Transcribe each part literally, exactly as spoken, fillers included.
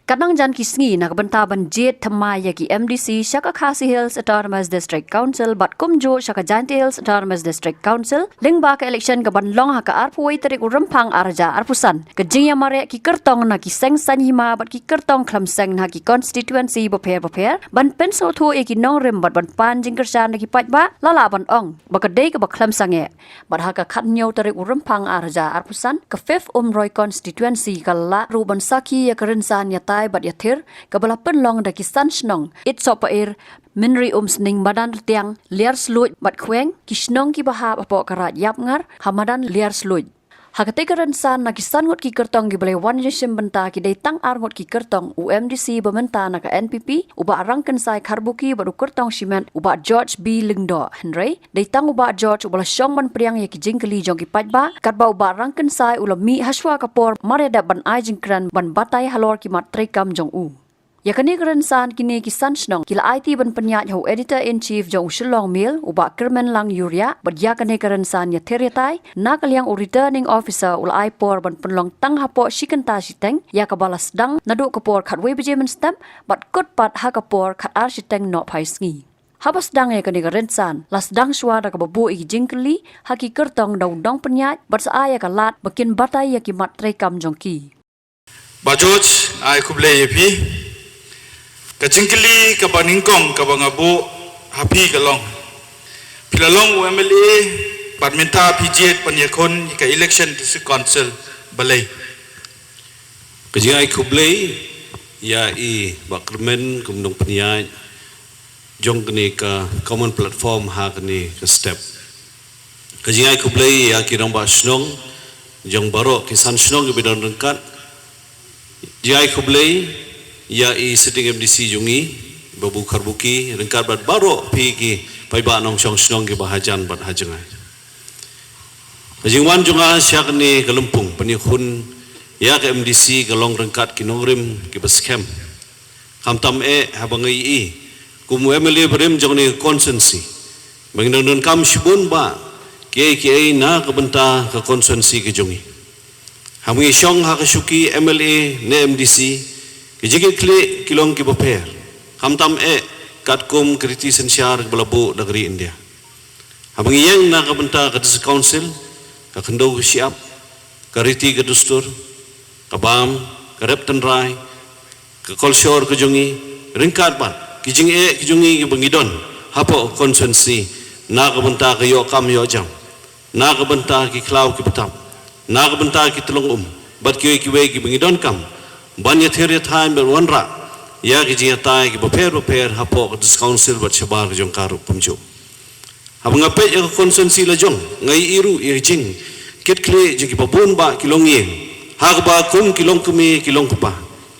Katba nang jan ki sngi na ka bynta ban jied thymmai ïa ki M D C sha ka Khasi Hills Autonomous District Council bad kumjuh sha ka Jaintia Hills Autonomous District Council, lyngba ka election kaban long ha ka arphew wei tarik u Rymphang ar hajar arphew san, ka jingïamareh ki kyrtong na ki seng saiñ hima bad ki kyrtong khlem seng na ki constituency bapher bapher ban pynsngewthuh ïa ki nongrim bad ban pan jingkyrshan na ki paidbah la lah ban ong ba ka dei kaba khlem sangeh. Bad ha ka khathynñiew tarik u Rymphang ar hajar arphew san, ka Fifth Umroi Constituency ka lah ruh ban sakhi ïa ka rynsan ïatai bad ïathir kaba la pynlong da ki san shnong Itsohpair, Mynriumsning, Madan Rtiang, Liarsluid bad Khweng, ki shnong kiba hap hapoh ka Raid Ïapngar ha Madan Liarsluid. Ha katei ka rynsan, na ki san ngut ki kyrtong kiba la wan jingshim bynta, ki dei tang ar ngut ki kyrtong, u M D C ba mynta na ka N P P u Bah Rangkynsai Kharbuki bad u kyrtong shimet u Bah George B Lyngdoh. Hynrei dei tang u Bah George uba la shong ban pdiang ïa ki jingkylli jong ki paidbah, katba u Bah Rangkynsai u la mih hashwa ka por mar ïadep ban ai jingkren ban batai halor ki mat treikam jong u. Ïa kane ka rynsan kine ki san shnong ki la aiti ban pynïaid ha u Editor in Chief jong u Shillong Mail, u Bah Kyrmenlang Uriah, bad ïa kane ka rynsan ïathir ïatai na ka liang u Returning Officer u la ai por ban pynlong tang hapoh shi kynta shiteng, ïa kaba la sdang naduh ka por khatwei baje mynstep bad kut pat ha ka por khatar shiteng nohphai sngi. Haba sdang ïa kane ka rynsan, la sdang shwa da kaba buh ïa ki jingkylli ha ki kyrtong da u nongpynïaid bad sa ai ïa ka lad ba kin batai ïa ki mat treikam jong ki. Bah George, ai khublei ïa phi. Ka jingkylli kaba nyngkong kaba nga buh ha phi ka long, phi la long u M L A bad mynta phi jied ban ïakhun ïa ka election District Council, balei? Ka jingai khublei ïa i Bah Kyrmen kum u nongpynïaid jong kane ka common platform ha kane ka step. Ka jingai khublei ïa ki rangbah shnong jong baroh ki san shnong kiba don ryngkat. Jingai khublei ïa i Sitting M D C jong ngi, Bah Kharbuki, ryngkat bad baroh phi ki paidbah nongshong shnong kiba hajan bad hajngai. Ka jingwan jong nga sha kane ka lympung ban ïakhun ïa ka M D C ka long ryngkat ki nongrim kiba skhem. Khamtam eh haba nga ïohi kum u M L A barim jong kane ka constituency ba ngi dang donkam shibun bah kiei kiei na ka bynta ka constituency ka jong ngi. Haba ngi shong ha ka shuki M L A ne M D C, ki jingkitkhlieh ki long kiba pher, khamtam eh katkum ka riti synshar kaba la buh da ka ri India. Haba ngi ïeng na ka bynta ka District Council, ka khyndew ka shyiap, ka riti ka dustur, ka bam, ka rep tynrai, ka culture ka jong ngi, ryngkat bad ki jingeh ki jong ngi kiba ngi don hapoh constituency, na ka bynta ka ïoh kam ïoh jam, na ka bynta ki khlaw ki btap, na ka bynta ki tyllong um bad kiwei kiwei kiba ngi donkam ban ïathir ïathaiñ bad wanrah ïa ki jingïatai kiba pher bapher hapoh ka District Council bad shabar ka jong ka ruh kumjuh. Haba nga peit ïa ka constituency la jong, nga ïohi ruh ïa ka jingkitkhlieh jong kiba bun bah ki longïing, ha kaba kum ki longkmie ki longkpa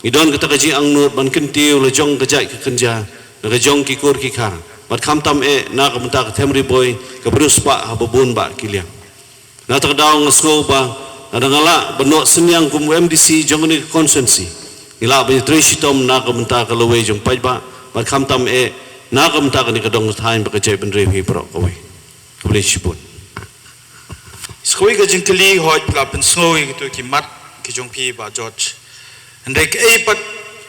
ngi don kata ka jingangnud ban kyntiew la jong ka jait ka kynja na ka jong ki kur ki kha, bad khamtam eh na ka bynta ka them ri bhoi kaba riewspah ha ba bun bah ki liang. Na kata ka daw nga sngew ba lada nga lah ban noh synñiang kum u M D C jong kane ka constituency, ngi lah ban ïatrei shitom na ka bynta ka lawei jong paidbah bad khamtam eh na ka bynta kane ka dong ka thaiñ bad ka jaitbynriew hi baroh kawei. Khublei shibun. Sa kawei ka jingkylli, hooid phi la pynsngew ïa kito ki mat ki jong phi Bah George. Hynrei kaei pat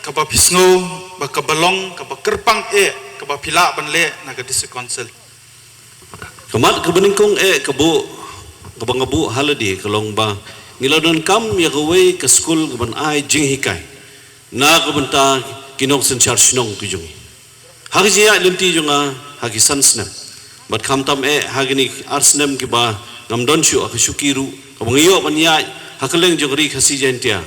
kaba phi sngew ba kaba long kaba kyrpang eh kaba phi lah ban leh na ka District Council? Ka mat kaba nyngkong eh ka buh, kaba nga buh ha lade ka long ba ngi la donkam ïa kawei ka skul kaban ai jinghikai na ka bynta ki nongsynshar shnong ki jong ngi. Ha ka jingïaid lynti jong nga ha ki san snem bad khamtam eh ha kine ar snem kiba ngam don shuh ha ka shuki ruh, kaba nga ïoh ban ïaid ha kylleng jong ka Ri Khasi Jaiñtia,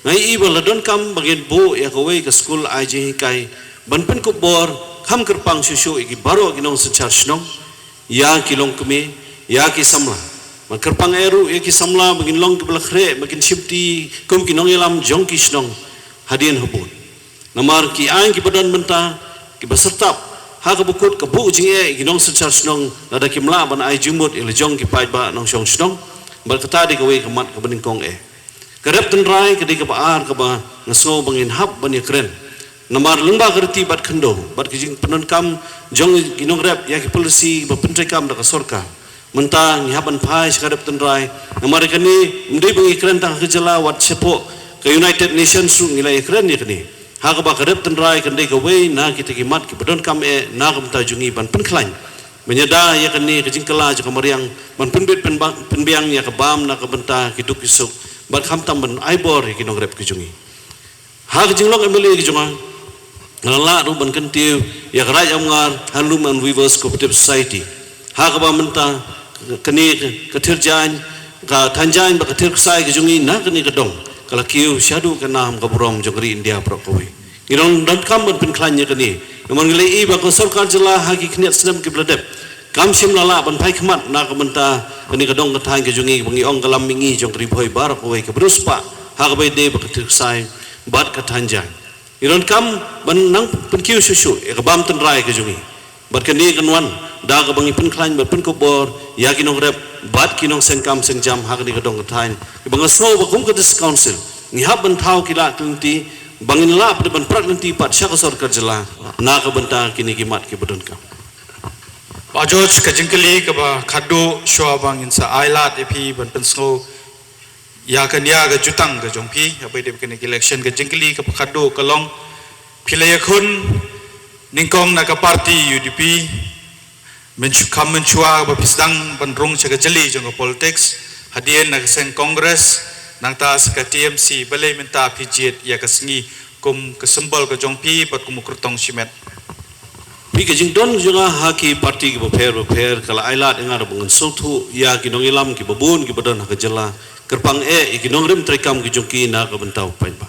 nga ïohi ba la donkam ba ngin buh ïa kawei ka skul ai jinghikai ban pynkup bor kham kyrpang shuh shuh ïa ki baroh ki nongsynshar shnong, ïa ki longkmie, ïa ki samla. Ban kyrpang eh ruh ïa ki samla ba ngin long kiba la khreh, ba kin shimti kum ki nongïalam jong ki shnong hadien habud. Namar ki aiñ kiba don mynta kiba syrtap ha kaba kut ka buh jingeh ïa ki nongsynshar shnong lada kim lah ban ai jingmut ïa la jong ki paidbah nongshong shnong. Bad kata dei kawei ka mat kaba nyngkong eh. Ka rep tynrai ka dei kaba ar kaba nga sngew ba ngin hap ban ïakren. Namar lyngba ka riti bat khyndew bad ka jingpyndonkam jong ki nongrep ïa ki polisi ba pyntreikam da ka sorkar, mynta ngi hap ban phai sha ka rep tynrai. Namar kane ym dei ba ngi kren tang ha ka jylla wat shapoh Ka United Nations ruh ngi la ïakren ïa kane. Ha kaba ka rep tynrai kan dei kawei na kita ki mat kiba donkam eh na ka bynta jong ngi ban pynkhlaiñ, ban ïada ïa kane ka jingkylla jong ka mariang, ban pynbit pynba-, pynbiang ïa ka bam na ka bynta ki duk ki suk, bad khamtam ban ai bor ïa ki nongrep ki jong ngi. Ha ka jinglong M L A ka jong nga, nga la lah ruh ban kyntiew ïa ka Raid Amngar Handloom and Weavers Cooperative Society. Ha kaba mynta kane ka, ka thir jaiñ, ka thaiñ jaiñ bad ka thir ksai ka jong ngi na kane ka dong ka la kiew shaduh ka nam ka burom jong ka ri India baroh kawei. Ngi dang donkam ban pynkhlaiñ ïa kane. Namar ngi la ïohi ba ka sorkar jylla ha ki khyndiat snem kiba la dep kam shym la lah ban phai khmat na ka bynta kane ka dong ka thaiñ ka jong ngi, ba ngi ong ka lam mihngi jong ka Ri Bhoi baroh kawei, kaba riewspah ha kaba ïadei bad ka thir ksai bad ka thaiñ jaiñ. Ngi donkam ban nang pynkiew shuh shuh ïa ka bam tynrai ka jong ngi. Bad kane kan wan da kaba ngi pynkhlaiñ bad pynkup bor ïa ki nongrep bad ki nongseng kam seng jam ha kane ka dong ka thaiñ, ba nga sngew ba kum ka District Council ngi hap ban thaw ki lad ki lynti, ba ngin lah pat ban prat lynti pat sha ka sorkar jylla na ka bynta kine ki mat kiba donkam. Bah George, ka jingkylli kaba khadduh shuwa ba ngin sa ai lad ïa phi ban pynsngew ïa ka nia ka jutang ka jong phi haba ïadei bad kane ka election, ka jingkylli kaba khadduh ka long, phi la ïakhun nyngkong na ka party U D P, mynsh-, kham mynshuwa ba phi sdang ban rung sha ka jylli jong ka politics, hadien na ka seng Congress, nangta sa ka T M C, balei mynta phi jied ïa ka sngi kum ka symbol ka jong phi bad kum u kyrtong shimet? Phi, ka jingdon jong nga ha ki party kiba pher ba pher ka la ai lad ïa nga ruh ba ngan sngewthuh ïa ki nongïalam kiba bun kiba don ha ka jylla, kyrpang eh ïa ki nongrim treikam ki jong ki na ka bynta u paidbah.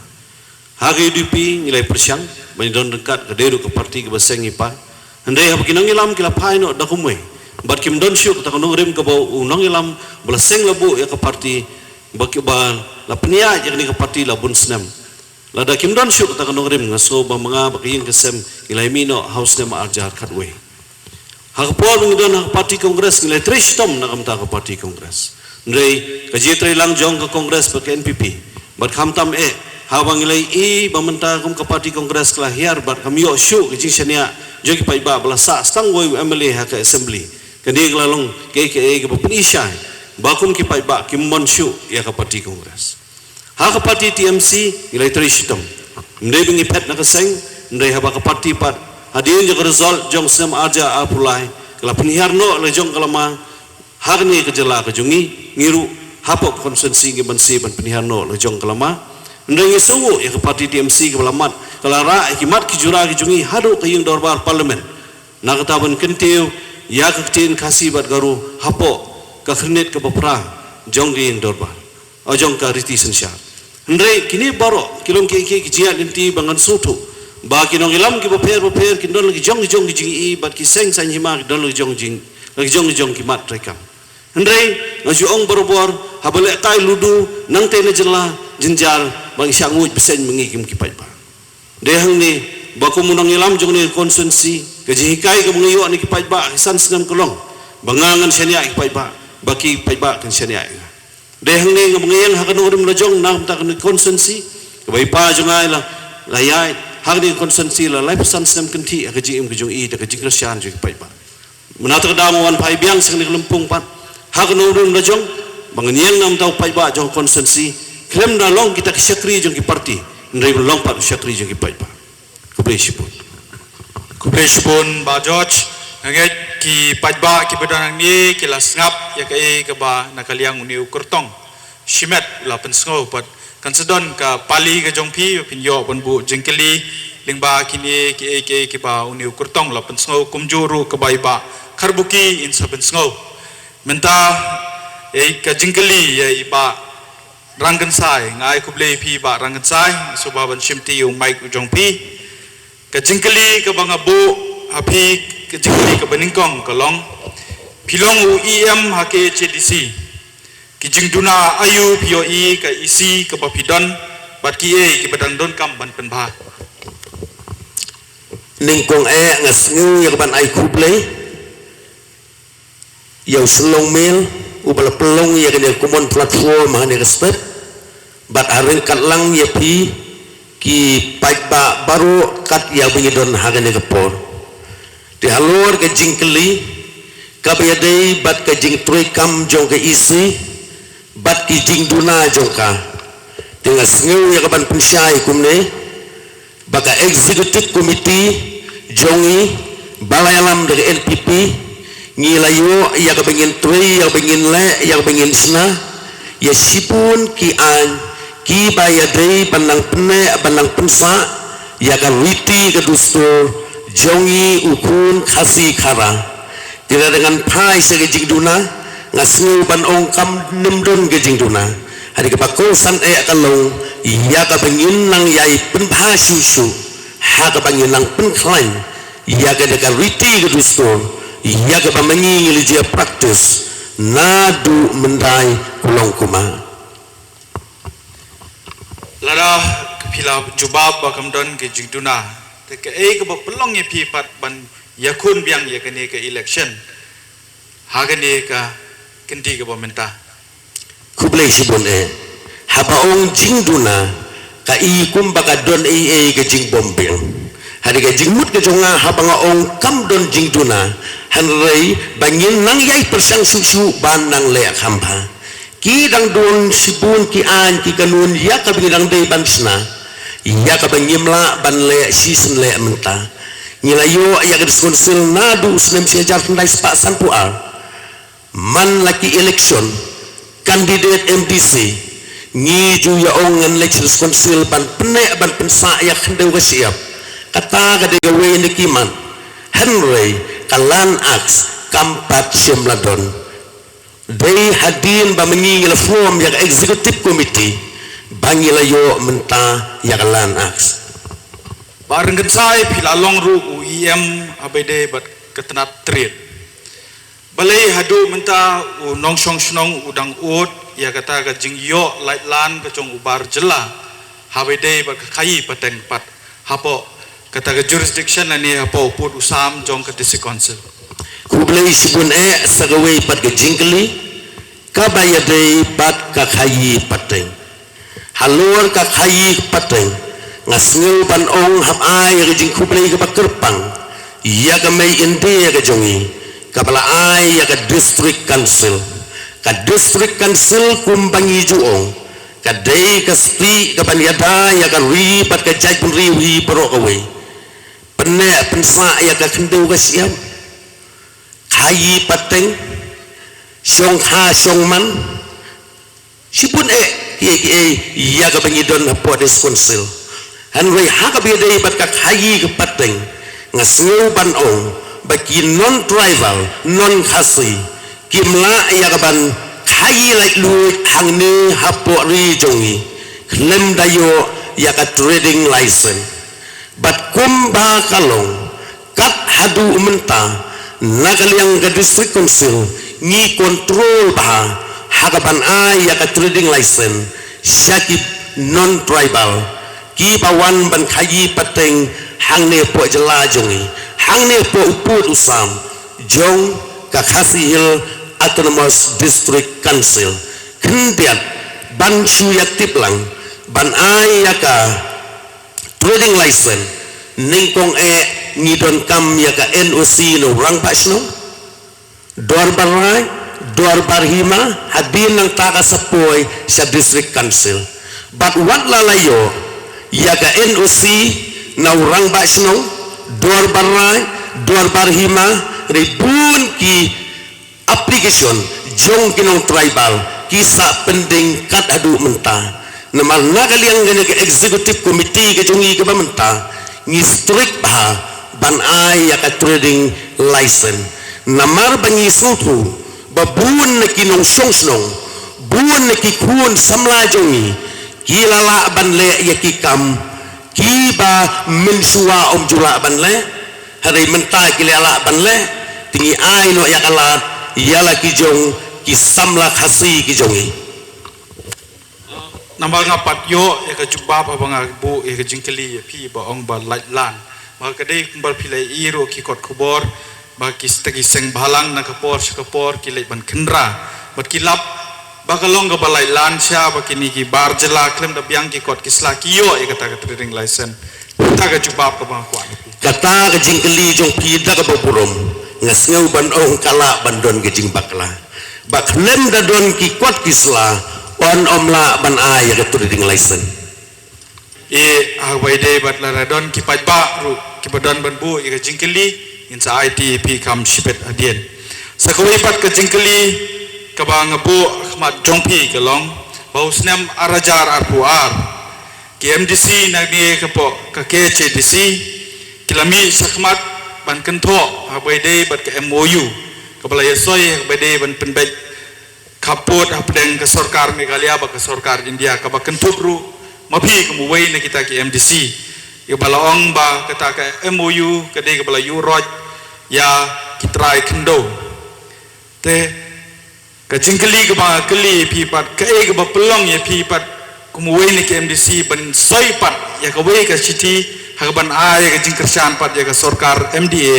Ha ka U D P ngi la ïa pyrshang ba ngi don ryngkat, ka dei ruh ka party kaba seng ngi phai. Hynrei haba ki nongïalam ki la phai noh da kumwei, bad kim don shuh kata ka nongrim kaba u nongïalam ba la seng la buh ïa ka party, ba ki, ba la pynïaid ïa kane ka party la bun snem. Lada kim don shuh kata ka nongrim, nga sngew ba ma nga bad ka ïing ka sem ngi la ïa mih noh ha u snem arhajar khatwei. Ha ka por ba ngi don ha ka party Congress ngi la ïa trei shitom na ka bynta ka party Congress. Hynrei ka jingïatreilang jong ka Congress bad ka N P P, bad khamtam eh haba ngi la ïohi ba mynta kum ka party Congress ka la hiar bad kam ïoh shuh ka jingshaniah jong ki paidbah ba la sah tang wei u M L A ha ka Assembly, kane ka la long kaei kaei kaba pyni shai ba kum ki paidbah kim mon shuh ïa ka party Congress. Ha ka party T M C ngi la ïa trei shitom. Ym dei ba ngi phet na ka seng, hynrei haba ka party pat, hadien jong ka result jong u snem arhajar arphew lai, ka la pynhiar noh la jong ka lama, ha kane ka jylla ka jong ngi, ngi ruh hapoh ka constituency ngi banse ban pynhiar noh la jong ka lama. Hynrei ngi sngew ïa ka party T M C kaba la mat, ka la rah ïa ki mat ki jura ki jong ngi haduh ka ïing dorbar Parliament, na kata ban kyntiew ïa ka ktien Khasi bad Garo hapoh ka khyrnit kaba phra jong ka ïing dorbar, jong ka riti synshar. Hynrei kine baroh ki long kiei kiei ki jingïaid lynti ba ngan sngewthuh ba ki nongïalam kiba pher ba pher kin don la ki jong ki jong ki jingïohi, bad ki seng saiñ hima ki don la ki jong jing, la ki jong ki jong ki mat treikam. Hynrei nga ju ong barabor, haba lehkai ludu nangtei na jylla, jynjar ba ngi shah nguid bseiñ ma ngi kum ki paidbah. Dei hangne ba kum u nongïalam jong kane ka constituency, ka jinghikai kaba nga ïoh na ki paidbah ha ki san snem ka long ba nga ngan shaniah ïa ki paidbah, ba ki paidbah kin shaniah ïa nga. Dei hangne nga ba nga ïeng ha ka nongrim lajong na ka bynta kane ka constituency, kaba i pa jong nga i la, la ïaid ha kane ka constituency la laiphew san snem kynthih ha ka jingim ka jong i da ka jingkyrshan jong ki paidbah. Mynta ka daw nga wan phai biang sha kane ka lympung pat ha ka nongrim lajong, ba ngan ïeng na ka bynta u paidbah jong ka constituency, khlem da long kita ki shakri jong ki party, hynrei ban long pat u shakri jong ki paidbah. Khublei shibun. Khublei shibun Bah George. Nga ngeit ki paidbah kiba don hangne ki la sngap ïa kaei kaba na ka liang une u kyrtong shimet u la pynsngew, bad kan sa don ka pali ka jong phi ba phin ïoh ban buh jingkylli lyngba kine kiei kiei kiba une u kyrtong u la pynsngew, kumjuh ruh kaba i Bah Kharbuki in sa pynsngew. Mynta, eh, ka jingkylli ïa i Bah Rangkynsai, nga ai khublei ïa phi Bah Rangkynsai, sngewbha ban shim ti ïa u mic u jong phi. Ka jingkylli kaba nga buh ha phi, ka jingkylli kaba nyngkong ka long, phi long u E M ha K H A D C. Ki jingduna aïu phi ïohi ka E C kaba phi don, bad kiei kiba dang donkam ban pynbha? Nyngkong eh nga sngew ïa ka ban ai khublei ïa u Shnong Mel uba la pynlong ïa kane ka common platform ha kane ka step, bad ha ryngkat lang ïa phi ki paidbah baroh kat ïa ba ngi don ha kane ka por. Te halor ka jingkylli kaba ïadei bad ka jingtrei kam jong ka E C bad ki jingduna jong ka, Te nga sngew ïa ka ban pynshai kumne, ba ka executive committee jong i ba la ïalam da ka N P P, ngi la ïoh ïa ka ba ngin trei, ïa ka ba ngin leh, ïa ka ba ngin shna ïa shibun ki aiñ ki ba ïadei ban nang pynneh, ban nang pynsah ïa ka riti ka dustur jong i u khun Khasi Khara. Te lada ngan phai sha ka jingduna, nga sngew ban ong kam nym don ka jingduna. Hynrei kaba kongsan eh ka long ïa ka ba ngin nang ïai pynbha shuh shuh, ha ka ba ngin nang pynkhlaiñ ïa ka da ka riti ka dustur, ïa ka ba ma ngi ngi la jia practice naduh myndai ka long kumba. Lada ka phi la jubab ba kam don ka jingduna, te kaei kaba pynlong ïa phi pat ban ïakhun biang ïa kane ka election ha kane ka kynti kaba mynta? Khublei shibun eh. Haba ong jingduna, ka i kumba ka don ei ei ka jingbym biang. Hynrei ka jingmut ka jong nga haba nga ong kam don jingduna, hynrei ba ngin nang ïai pyrshang shuh shuh ban nang leh kham bha. Ki dang don shibun ki aiñ ki kanun ïa ka ba ngi dang dei ban shna, ïa ka ba ngim lah ban leh shisien leh mynta. Ngi la ïoh ïa ka District Council naduh u snem shi hajar khyndai spah sanphew ar. Man la ki election candidate M D C, ngi ju ïa ong ngan leit sha District Council ban pynneh ban pynsah ïa ka khyndew ka shyiap. Kata ka dei kawei na ki mat. Hynrei ka Land Act kam pat shym la don. Dei hadien ba ma ngi ngi la form ïa ka executive committee ba ngi la ïoh mynta ïa ka Land Act. Bah Rynkynsai, phi la long ruh u E M haba ïadei bad ka tnat trade. Balei haduh mynta u nongshong shnong u dang ud ïa kata ka jingïoh laitlan ka jong u bar jylla haba ïadei bad ka khaïi pateng pat hapoh kata ka jurisdiction lane hapoh u pud u sam jong ka District Council? Khublei shibun eh, sa kawei pat ka jingkylli kaba ïadei bad ka khaïi pateng. Halor ka khaïi pateng, nga sngew ban ong hap ai ïa ka jingkhublei kaba kyrpang ïa ka mei India ka jong i, kaba la ai ïa ka District Council. Ka District Council kumba ngi ju ong, ka dei ka stieh kaban ïada ïa ka ri bad ka jaitbynriew hi baroh kawei. Pynneh pynsah ïa ka khyndew ka shyiap, khaïi pateng, shongkha shongman, shibun eh kiei kiei ïa kaba ngi don hapoh District Council. Hynrei ha kaba ïadei bad ka khaïi ka pateng, nga sngew ban ong ba ki non-tribal, non-Khasi, kim lah ïa kaban khaïi laitluid hangne hapoh ri jong ngi khlem da ïoh ïa ka trading license. Bad kumba ka long, kat haduh mynta, na ka liang ka District Council ngi control bha ha kaban ai ïa ka trading license sha ki non-tribal kiba wan ban khaïi pateng hangne hapoh jylla jong ngi, hangne hapoh u pud u sam jong ka Khasi Hills Autonomous District Council. Khyndiat ban shu ïa tip lang ban ai ïa ka trading license, nyngkong eh ngi donkam ïa ka N O C na u rangbah shnong, dorbar raid, dorbar hima, hadien nangta ka sa poi sha District Council. Bad wat la la ïoh ïa ka N O C na u rangbah shnong, dorbar raid, dorbar hima, hynrei bun ki application jong ki non-tribal ki sah pending kat haduh mynta. Namar na ka liang kane ka executive committee ka jong ngi kaba mynta, ngi strict bha ban ai ïa ka trading license. Namar ba ngi sngewthuh ba bun na ki nongshong shnong, bun na ki khun samla jong ngi, ki la lah ban leh ïa ki kam kiba mynshuwa ym ju lah ban leh. Hynrei mynta ki la lah ban leh, te ngi ai noh ïa ka lad ïa la ki jong ki samla Khasi ki jong ngi. Namar nga pat ïoh ïa ka jubab haba nga buh ïa ka jingkylli ïa phi ba ong ba laitlan. Ba ka dei kumba phi la ïohi ruh ki kot khubor ba ki sta ki seng bhalang na ka por sha ka por ki leit ban khynra bad ki lap ba ka long kaba laitlan sha ba kine ki bar jylla khlem da biang ki kot ki sla ki ïoh ïa kata ka trading license. Kata ka jubab kaba nga kwah na phi. Kata ka jingkylli jong phi da kaba burom, nga sngew ban ong ka lah ban don ka jingbakla. Ba khlem da don ki kot ki sla, Yn ym lah ban ai ïa ka trading license. Ïa, ha kaba ïadei bad lada don ki paidbah ruh kiba don ban buh ïa ka jingkylli, ngin sa ai ïa phi kam shibit hadien. Sa kawei pat ka jingkylli kaba nga buh ha khmat jong phi ka long ba u snem ar hajar arphew ar, ki M D C na kane ka pdeng ka K H A D C ki la mih shakhmat ban kynthoh ha kaba ïadei bad ka M O U kaba la ïasoi ha kaba ïadei ban pynbeit khappud hapdeng ka sorkar Meghalaya bad ka sorkar India, kaba kynthup ruh ma phi kum uwei na kita ki M D C, ïa ba la ong ba kata ka M O U ka dei kaba la ïuh roit ïa ki trai khyndew. Te ka jingkylli kaba nga kylli ïa phi pat, kaei kaba pynlong ïa phi pat kum uwei na ki M D C ban soi pat ïa kawei ka shithi ha kaban ai ïa ka jingkyrshan pat ïa ka sorkar M D A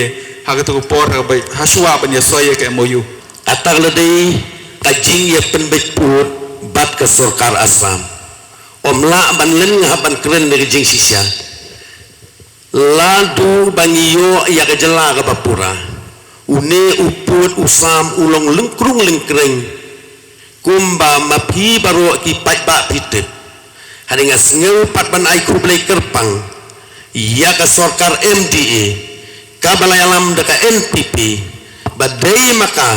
ha katu ka por, ha kaba, ha shuwa ban ïasoi ïa ka M O U? Kata ka la dei ka jingïapynbeit pud bad ka sorkar Assam. Ym lah ban len nga ban kren da ka jingshisha. Lada ba ngi ïoh ïa ka jylla kaba pura, une u pud u sam u long lyngkrung lyngkreng kumba ma phi baroh ki paidbah phi tip. Hynrei nga sngew pat ban ai khublei kyrpang ïa ka sorkar M D A kaba la ïalam da ka N P P, ba dei ma ka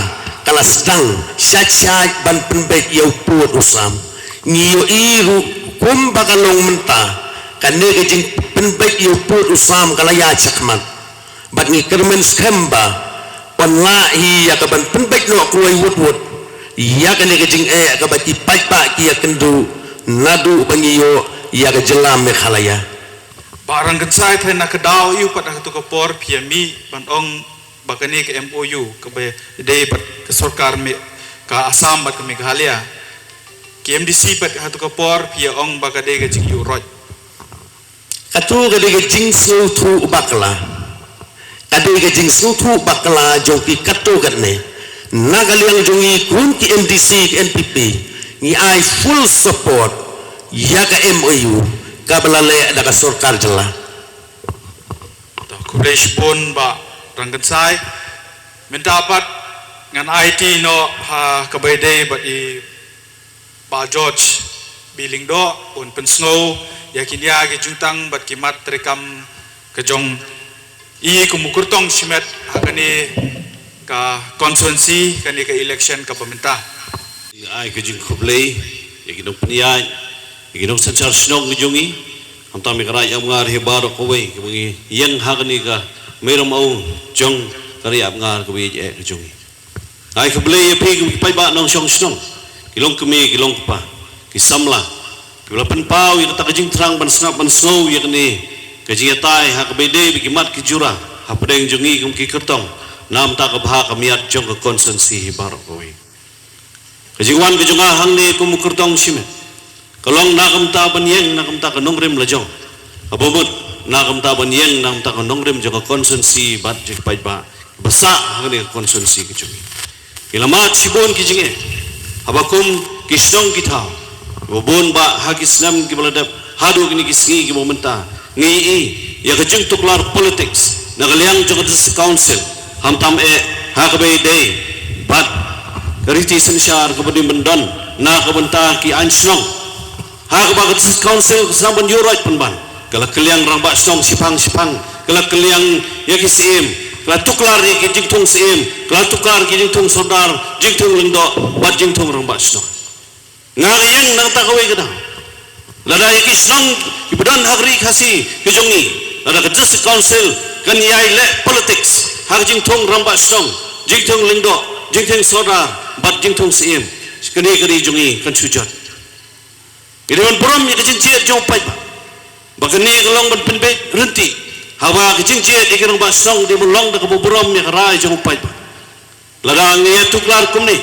ka la sdang shait shait ban pynbeit ïa u pud u sam. Ngi ïohi ruh kumba ka long mynta, kane ka jingpynbeit ïa u pud u sam ka la ïaid shakhmat. Bad ngi kyrmen skhem ba yn lah hi ïa kaban pynbeit noh kloi wut wut ïa kane ka jingeh kaba ki paidbah ki ïakynduh naduh ba ngi ïoh ïa ka jylla Meghalaya. Bah Rangkynsai, te na ka daw aïu pat ha katu ka por phi ïa mih ban ong ba kane ka M O U kaba dei bad ka sorkar Me-, ka Assam bad ka Meghalaya, ki M D C pat ha katu ka por phi ïa ong ba ka dei ka jingïuh roit? Katu ka dei ka jingsngewthuh bakla. Ka dei ka jingsngewthuh bakla jong ki katto katne. Na ka liang jong ngi kum ki M D C, ki N P P, ngi ai full support ïa ka M O U kaba la leh da ka sorkar jylla. To, khublei shibun Bah Rangkynsai. Mynta pat ngan aiti noh ha kaba ïadei bad i Bah George B Lyngdoh, un pynsngew ïa ki nia ki jingtang bad ki mat treikam ka jong i kum u kyrtong shimet ha kane ka constituency, kane ka election kaba mynta. Ai ka jingkhublei ïa ki nongpynïaid, ïa ki nongsynshar shnong ka jong i, khamtam ïa ka Raid Apngar hi baroh kawei kaba ngi ïeng ha kane ka mei rong maung jong ka Raid Apngar kaba ïeit eh ka jong i. Ai khublei ïa phi kum ki paidbah nongshong shnong, ki longkmie, ki longkpa, ki samla, kiba la pynpaw ïa kata ka jingthrang ban sngap ban sngew ïa kane ka jingïatai ha kaba ïadei bad ki mat ki jura hapdeng jong ngi kum ki kyrtong na ka bynta ka bha ka miat jong ka constituency hi baroh kawei. Ka jingwan ka jong nga hangne kum u kyrtong shimet ka long na ka bynta ban ïeng na ka bynta ka nongrim lajong, haba mut na ka bynta ban ïeng na ka bynta ka nongrim jong ka constituency bad jong ki paidbah ba sah ha kane ka constituency ka jong ngi. Ngi la mad shibun ki jingeh haba kum ki shnong ki thaw, ba bun bah ha ki snem kiba la dep haduh kine ki sngi kiba mynta ngi ïohi ïa ka jingtuklar politics na ka liang jong ka District Council, khamtam eh ha kaba ïadei bad ka riti synshar kaba dei ban don na ka bynta ki aiñ shnong. Ha kaba ka District Council ka sdang ban ïuh roit pynban, ka la kylliang rangbah shnong shiphang shiphang, ka la kylliang ïa ki syiem, ka la tuklar ïa ki jingthung syiem, ka la tuklar ïa ki jingthung sordar, jingthung lyngdoh bad jingthung rangbah shnong. Nga ïeng na kata kawei ka daw, lada ïa ki shnong kiba don ha ka ri Khasi ka jong ngi, lada ka District Council kan ïai leh politics ha ka jingthung rangbah shnong, jingthung lyngdoh, jingthung sordar bad jingthung syiem, kane ka ri jong ngi kan shu jot. Ngi dei ban burom ïa ka jingjied jong u paidbah ba kane ka long ban pynbeit rynti. Haba ka jingjied ïa ki rangbah shnong dei ban long da kaba burom ïa ka rai jong u paidbah. Lada ngi ïa tuklar kumne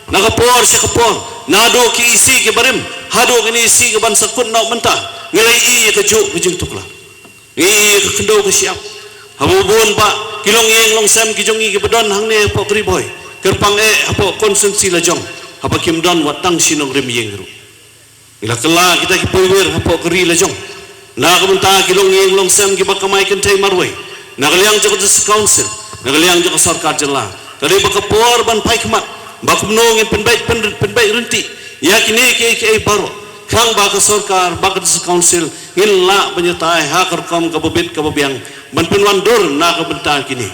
na ka por sha ka por, naduh ki E C kiba rim haduh kine E C kiban sa kut noh mynta, ngi la ïohi ïa kajuh ka jingtuklar. Ngi ïohi ïa ka khyndew ka shyiap haba bun bah ki longïing longsem ki jong ngi kiba don hangne hapoh ka Ri Bhoi, kyrpang eh hapoh constituency lajong, haba kim don wat tang shi nongrim ïing ruh. Ngi la kylla kita ki poiwir hapoh ka ri lajong na ka bynta ki longïing longsem kiba kamai kynthei marwei, na ka liang jong ka District Council, na ka liang jong ka sorkar jylla. Ka dei ba ka por ban phai khmat ba kumno ngin pynbeit, pyn-, pynbeit rynti Ïa kine kiei kiei baroh, khnang ba ka sorkar, ba ka District Council, ngin lah ban ïatai ha ka rukom kaba bit kaba biang ban pynwandur na ka bynta kine.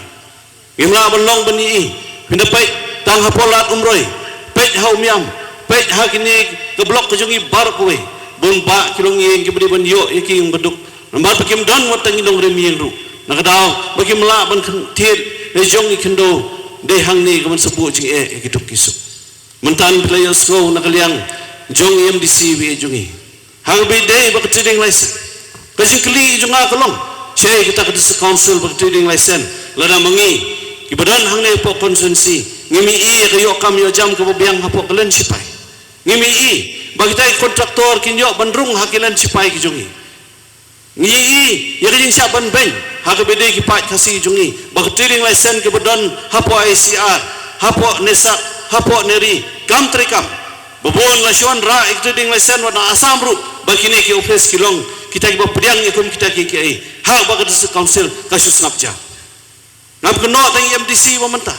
Ngim lah ban long ban ïohi, phin da peit tang hapoh Lad Umroi, peit ha Umiam, peit ha kine ka block ka jong ngi baroh kawei, bun bah ki longïing kiba dei ban ïoh ïa ki ïing ba duk. Namar ba kim don wat tang ki nongrim ïing ruh, na ka daw ba kim lah ban thied ïa jong ki khyndew, dei hangne ka ban sa buh jingeh ïa ki duk ki suk. Mynta phi la ïohsngew na ka liang jong E M D C ba ïeit jong ngi, ha kaba ïadei bad ka trading license, ka jingkylli jong nga ka long, shaei kata ka District Council bad ka trading license, lada ma ngi kiba don hangne hapoh constituency ngim ïohi ïa ka ïoh kam ïoh jam kaba biang hapoh ka len shipai? Ngim ïohi ba kita ki contractor kin ïoh ban rung ha ki len shipai ki jong ngi? Ngi ïohi ïa ka jingshah ban beiñ ha kaba ïadei ki paid Khasi jong ngi, ba ka trading license kaba don hapoh I C R, hapoh NESAC, hapoh NERI, kam treikam. Ba bun la shu wanrah ïa ka trading license wat na Assam ruh, ba kine ki office ki long kita kiba pdiang ïa kum kita kiei kiei, ha kaba ka District Council ka shu sngap jar. Ngam kynnoh tang ïa M D C ba mynta,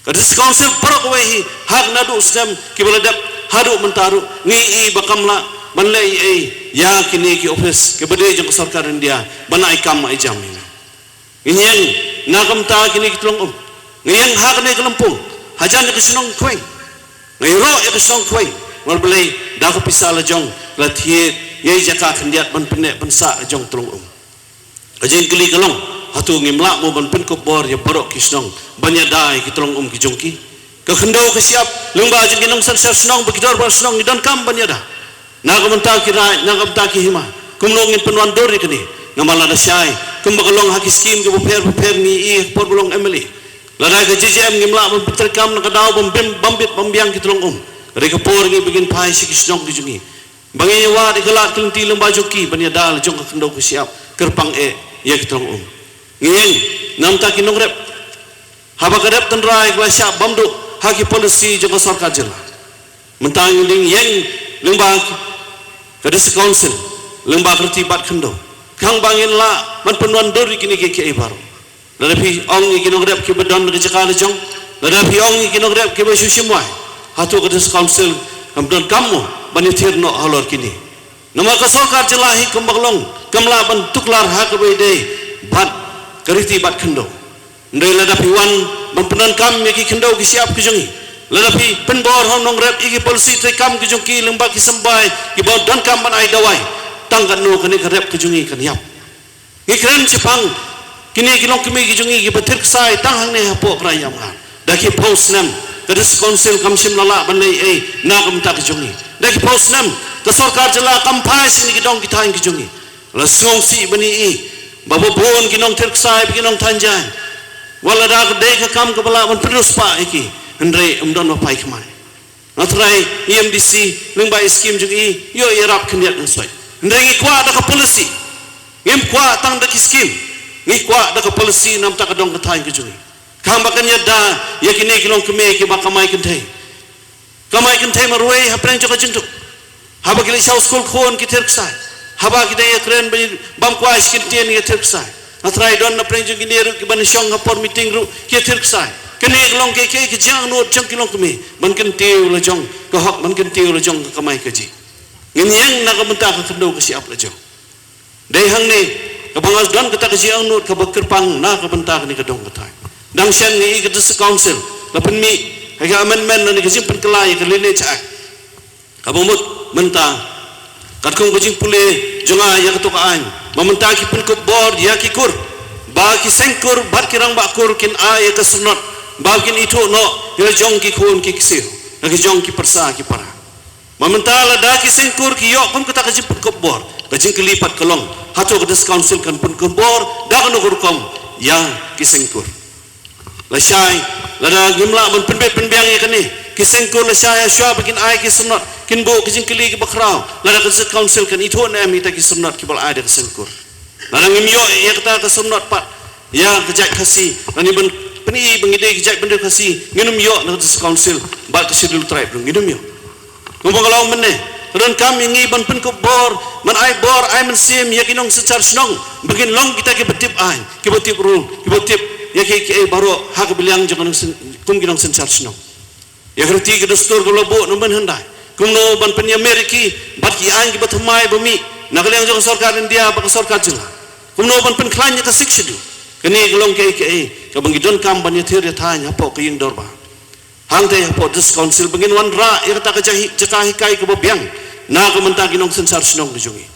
ka District Council baroh kawei hi, ha ka naduh snem kiba la dep haduh mynta ruh, ngi ïohi ba kam lah ban leh ei ei ïa kine ki office kiba dei jong ka sorkar India ban ai kam ai jam ïa ngi. Ngi ïeng na ka bynta kine ki tyllong um, ngi ïeng ha kane ka lympung, hajan ïa ka shnong Khweng, ngi ïaroh ïa ka shnong Khweng, namar balei? Da ka pisa la jong la thied ïa i jaka khyndiat ban pynneh pynsah jong tyllong um. Ka jingkylli ka long, hato ngim lah mo ban pynkup bor ïa baroh ki shnong ban ïada ïa ki tyllong um ki jong ki? Ka khyndew ka shyiap lyngba jong ki nongsynshar shnong bad ki dorbar shnong ngi donkam ban ïada. Na ka bynta ki raid, na ka bynta ki hima, kumno ngin pynwandur ïa kane? Namar lada shai, kumba ka long ha ki skim kiba pher bapher ngi ïohi ha ka por ba long M L A, lada ka J J M ngim lah ban pyntreikam na ka daw ban bit ban biang ki tyllong um, ka dei ka por ngi ba ngin phai sha ki shnong ki jong ngi, ba ngin ïa wad ïa ka lad ka lynti lyngba jong ki ban ïada la jong ka khyndew ka shyiap kyrpang eh ïa ki tyllong um. Ngi ïeng na ka bynta ki nongrep, haba ka rep tynrai ka la shah bam duh ha ki policy jong ka sorkar jylla. Mynta ngi dang ïeng lyngba ka District Council, lyngba ka riti bat khyndew, khnang ba ngin lah ban pynwandur ïa kine kiei kiei baroh. Lada phi ong ïa ki nongrep kiba don ka jaka la jong, lada phi ong ïa ki nongrep kiba shu shim wai, hato ka District Council kam donkam mo ban ïathir noh halor kine? Namar ka sorkar jylla hi kumba ka long kam lah ban tuklar ha kaba ïadei bad ka riti bat khyndew. Hynrei lada phi wan ban pyndonkam ïa ki khyndew ki shyiap ki jong ngi, lada phi pynbor ha u nongrep ïa ki policy treikam ki jong ki lyngba ki symbai kiba donkam ban ai dawai, tang katno kane ka rep ka jong ngi kan ïap? Ngi kren shaphang kine ki longkmie ki jong ngi kiba thied ksai tang hangne hapoh Krai Ïamngar. Da ki phew snem ka District Council kam shym la lah ban leh ei ei na ka bynta ka jong ngi. Da ki phew snem ka sorkar jylla kam phai sha kine ki dong ki thaiñ ki jong ngi. La sngewsih ban ïohi ba bun ki nongthied ksai bad ki nongthaiñ jaiñ, wat lada ka dei ka kam kaba lah ban pynriewspah ïa ki, hynrei ym don ba phai khmai. Nga trai, E M D C lyngba i skim jong i, ïoh ïarap khyndiat ngan soi. Hynrei ngi kwah da ka policy. Ngim kwah tang da ki skim. Ngi kwah da ka policy na ka bynta ka dong ka thaiñ ka jong ngi, khnang ba kan ïada ïa kine ki longkmie kiba kamai kynthei, kamai kynthei marwei hapdeng jong ka jingduk. Haba ki la shah skul khun ki thied ksai, haba ki dang ïakren bam kwai sha ki ktien ki thied ksai. Nga trai, don napdeng jong kine ruh kiba shong ha por meeting ruh ki thied ksai. Kane ka long ka, ka, ka jingangnud jong ki longkmie ban kyntiew la jong ka hok, ban kyntiew la jong ka kamai kajih. Ngin ïeng na ka bynta ka khyndew ka shyiap la jong. Dei hangne kaba nga don kata ka jingangnud kaba kyrpang na ka bynta kane ka dong ka thaiñ. Dang shen ngi i ka District Council la pynmih ha ka amendment lane ka jingpynkylla ïa ka Lineage Act. Kaba mut mynta, katkum ka jingpule jong nga ïa kato ka aiñ, ba mynta ki pynkup bor ïa ki kur, ba ki seng kur bad ki rangbah kur kin ai ïa ka syrnot, ba kin ithuh noh ïa la jong ki khun ki ksiew, ïa la jong ki pyrsa ki para. Ba mynta lada ki seng kur ki ïoh kum kata ka jingpynkup bor, ka jingkylli pat ka long, hato ka District Council kan pynkup bor da kano ka rukom ïa ki seng kur? Lashai, lada ngim lah ban pynbeit pynbiang ïa kane, ki seng kur lashai, shuwa ba kin ai ki syrnot, kin buh ki jingkylli kiba khraw, lada ka District Council kan ithuh ne em ïa kita ki syrnot kiba la ai da ka seng kur. Lada ngim ïoh ïa kata ka syrnot pat ïa ka jait Khasi, lane ban pyni ba ngi dei ka jaitbynriew Khasi, ngin ym ïoh na ka District Council bad ka Scheduled Tribe ruh, ngin ym ïoh. Kumba nga la ong mynne, ka donkam ïa ngi ban pynkup bor, ban ai bor ai mynsiem ïa ki nongsynshar shnong ba kin long kita kiba tip aiñ, kiba tip rule, kiba tip ïa kiei kiei baroh ha ka bynta jong ka nongsyn-, kum ki nongsynshar shnong. Ïa ka riti ka dustur kaba la buh na u mynhyndai, Kumno ban pynïamir ïa ki bad ki aiñ kiba thymmai ba mih na ka liang jong ka sorkar India bad ka sorkar jylla. Kumno ban pynkhlaiñ ïa ka Sixth Schedule. Kane ka long kaei kaei kaba ngi donkam ban ïathir ïathaiñ hapoh ka ïing dorbar. Hangtei hapoh District Council ba ngin wanrah ïa kata ka jaka hi-, jaka hikai kaba biang na ka bynta ki nongsynshar shnong ka jong ngi.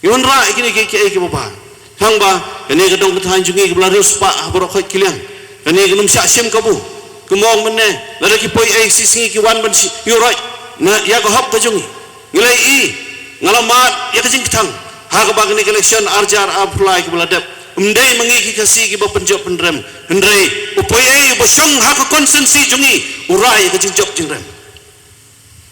Ngi wanrah ïa kine kiei kiei kiba bha. Tang ba kane ka dong ka thaiñ jong ngi kaba la riewspah ha baroh khoit ki liang. Kane kan ym shah shim kabu. Kumno mynne lada ki poi ei shisngi ki wan ban shi-, ïuhroit na ïa ka hok ka jong ngi. Ngi la ïohi, nga la mad ïa ka jingkthang ha kaba kane ka election ar hajar arphew lai kaba la dep. Ym dei ma ngi ki Khasi kiba pynjop pynrem. Hynrei u poi ei uba shong ha ka constituency jong ngi u rah ïa ka jingjop jingrem.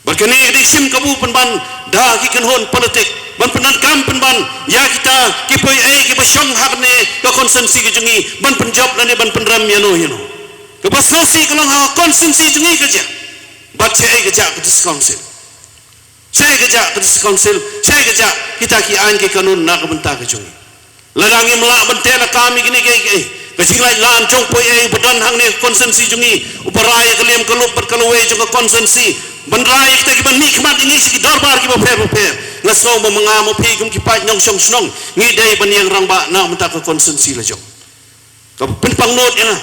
Bad kane ka dei shim kabu pynban da ki kynhun politik ban pyndonkam pynban ïa kita ki poi ei kiba shong ha kane ka constituency ka jong ngi ban pynjop lane ban pynrem ïano ïano. Kaba sngewsih ka long ha ka constituency jong ngi ka jia. Bad shaei ka jia ka District Council. Shaei ka jia ka District Council, shaei ka jia kita ki aiñ ki kanun na ka bynta ka jong ngi. Lada ngim lah ban teh lakam ïa kine kiei kiei, ka jinglaitlan jong poi ei ba don hangne ka constituency jong ngi, uba rai ïa ka liam ka lup bad ka lawei jong ka constituency, ban rai ïa kita kiban mihkhmat ïa ngi sha ki dorbar kiba pher ba pher. Nga sngew ba ma nga ma phi kum ki paid nongshong shnong ngi dei ban ïeng rangbah na ka bynta ka constituency la jong. Kaba pynpang nud ïa nga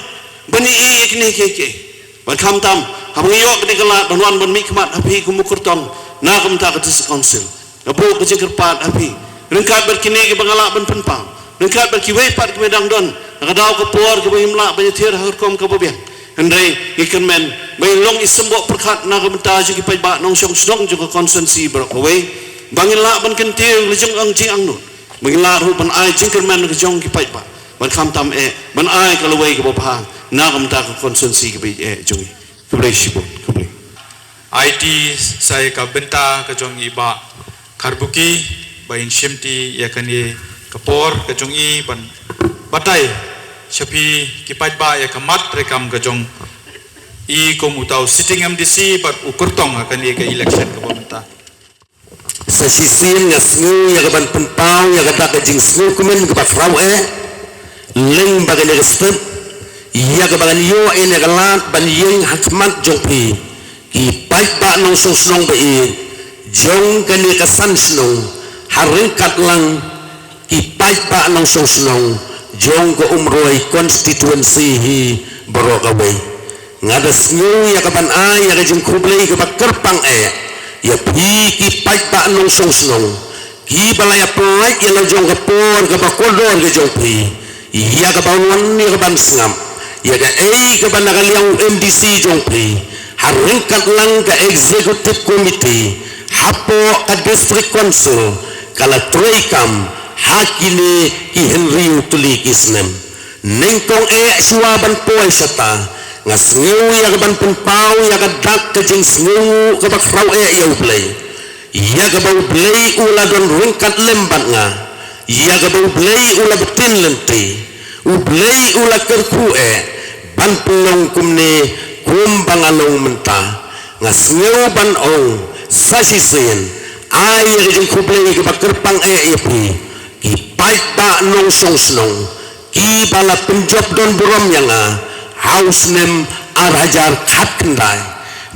ban ïohi ïa kine kiei kiei. Bad khamtam haba ngi ïoh kane ka lad ban wan ban mihkhmat ha phi kum u kyrtong na ka bynta ka District Council, nga buh ka jingkyrpad ha phi ryngkat bad kine kiba nga lah ban pynpaw, ryngkat bad kiwei pat kiba dang don na ka daw ka por kaba ngim lah ban ïathir ha ka rukom kaba biang. Hynrei ngi kyrmen ba ngin long i symboh pyrkhat na ka bynta jong ki paidbah nongshong shnong jong ka constituency baroh kawei, ba ngin lah ban kyntiew la jong ang jingangnud. Ba ngin lah ruh ban ai jingkyrmen ka jong ki paidbah ban khamtam eh ban ai ka lawei kaba bha na ka bynta ka constituency kaba ïeit eh jong ngi. Khublei shibun, khublei. Aiti sa ïa ka bynta ka jong i Bah Kharbuki ba in shimti ïa kane ka por ka jong i ban batai sha phi ki paidbah ïa ka mat treikam ka jong i kum uta u sitting M D C bad u kyrtong ha kane ka election kaba mynta. Sa shisien nga sngew ïa ka ban pynpaw ïa kata ka jingsngewkmen kaba khraw eh. Lem bad kane ka step ïa kaba ngan ïoh ïa ka lad ban ïeng ha khmat jong phi ki paidbah nongshong shnong ba ïeit jong kane ka san shnong ha ryngkat lang ki paidbah nongshong shnong jong ka Umroi constituency hi baroh kawei. Nga da sngew ïa ka ban ai ïa ka jingkhublei kaba kyrpang eh ïa phi ki paidbah nongshong shnong kiba la ïa pynlait ïa la jong ka por kaba kordor ka jong phi ïa ka ban wan ïa ka ban sngap ïa kaei kaba na ka liang u M D C jong phi ha ryngkat lang ka executive committee hapoh ka district council ka la treikam ha kine ki hynriew tylli ki snem. Nyngkong eh shuwa ban poi shata nga sngew ïa ka ban pynpaw ïa ka dak ka jingsngewnguh kaba khraw eh ïa U Blei. Ïa kaba U Blei u la don ryngkat lem bad nga. Ïa kaba U Blei u la btin lynti. U Blei u la kyrkhu eh ban pynlong kumne kumba nga long mynta. Nga sngew ban ong sa shisien ai ïa ka jingkhublei kaba kyrpang eh ïa phi ki paidbah nongshong shnong kiba la pynjop don burom ïa nga ha u snem ar hajar khatkhyndai.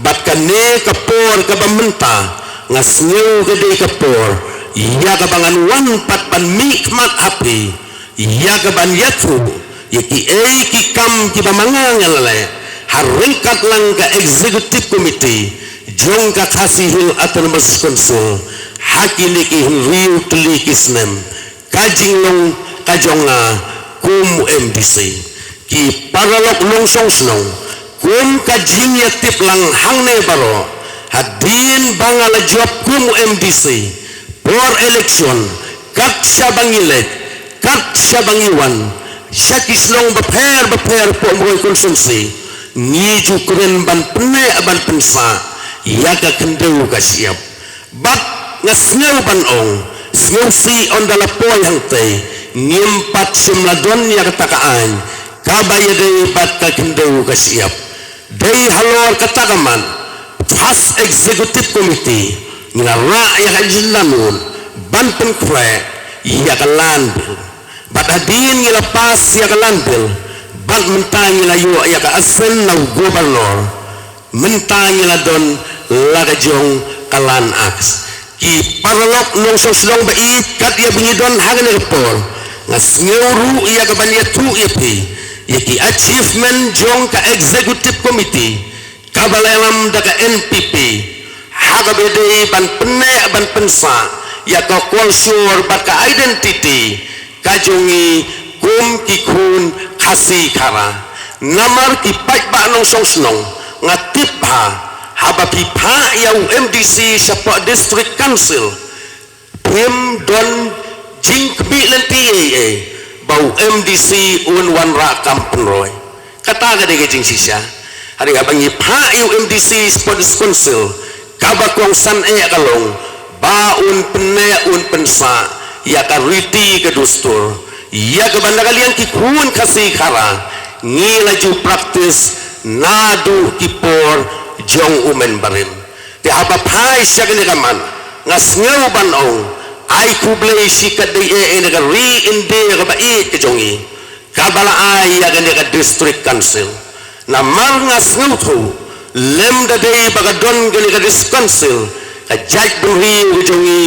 Bad kane ka por kaba mynta nga sngew ka dei ka por ïa kaba ngan wan pat ban mihkhmat ha phi ïa ka ban ïathuh ïa kiei ki kam kiba ma nga nga la leh ha ryngkat lang ka executive committee jong ka Khasi Hills Autonomous Council ha kine ki hynriew tylli ki snem ka jinglong ka jong nga kum M D C. Ki paralok nongshong shnong, kum ka jingïatip lang hangne baroh, hadien ba nga la jop kum M D C, por election, kat shaba ngi leit, kat shaba ngi wan sha ki shnong bapher bapher hapoh Umroi constituency, ngi ju kren ban pynneh ban pynsah ïa ka khyndew ka shyiap. Bad nga sngew ban ong, sngewsih ynda la poi hangtei ngim pat shym la don ïa kata ka aiñ kaba ïadei bad ka khyndew ka shyiap. Dei halor kata ka mat, First Executive Committee ngi la rah ïa ka agenda note ban pynkhreh ïa ka Land Bill. Bad hadien ngi la pass ïa ka Land Bill bad mynta ngi la ïoh ïa ka assent na u Governor. Mynta ngi la don la ka jong Kalan Act. Ki paralok nongshong shnong ba ïeit, kat ïa ba ngi don ha kane ka por, nga sngew ruh ïa ka ban ïathuh ïa phi ïa ki achievement jong ka Executive Committee kaba la ïalam da ka N P P ha kaba dei ban pynneh ban pynsah ïa ka culture bad ka identity ka jong ngi kum ki khun Khasi Khara. Namar ki paidbah nongshong shnong, nga tip ba haba phi phah ïa u M D C shapoh District Council, phim don jingkhmih lynti ei ei ba u M D C un wanrah kam pynroi. Kata ka dei ka jingshisha. Hynrei haba ngi phah ïa u M D C shapoh District Council, kaba kongsan eh ka long ba un pynneh un pynsah ïa ka riti ka dustur, ïa kaba na ka liang ki khun Khasi Khara ngi la ju practice naduh ki por jong u Member rim. Te haba phai sha kane ka mat, nga sngew ban ong, ai khublei shi katdei eh ïa kane ka ri India kaba ïeit ka jong ngi, kaba la ai ïa kane ka District Council. Namar nga sngewthuh, lymda dei ba ka don kane ka District Council, ka jaitbynriew ka jong ngi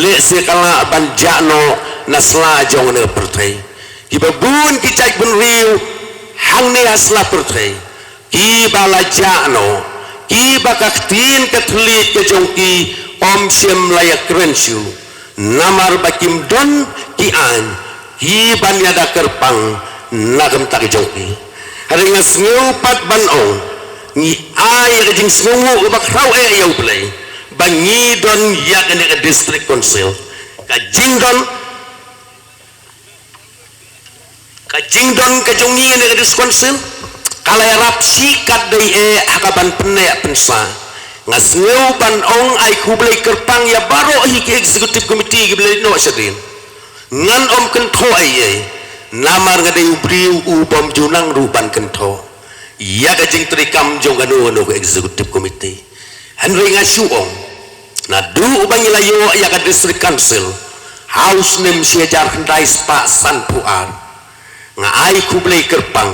lehse ka lah ban jah noh na sla jong kane ka pyrthei. Kiba bun ki jaitbynriew hangne ha sla pyrthei kiba la jah noh, kiba ka ktien ka thylliej ka jong ki ym shym la ïakren shuh, namar ba kim don ki aiñ kiban ïada kyrpang na ka bynta ka jong ki. Hynrei nga sngew pat ban ong, ngi ai ïa ka jingsngewnguh kaba khraw eh ïa U Blei ba ngi don ïa kane ka District Council. Ka jingdon Ka jingdon ka jong ngi ïa kane ka District Council ka la ïarap shi katdei eh ha ka ban pynneh pynsah. Nga sngew ban ong ai khublei kyrpang ïa baroh hi ki Executive Committee kiba la leit noh shadien. Ngan ym kynthoh ei ei, namar nga dei u briew u bym ju nang ruh ban kynthoh ïa ka jingtrei kam jong kano kano ka Executive Committee. Hynrei nga shu ong, naduh ba ngi la ïoh ïa ka District Council ha u snem shi hajar khyndai spah sanphew ar, nga ai khublei kyrpang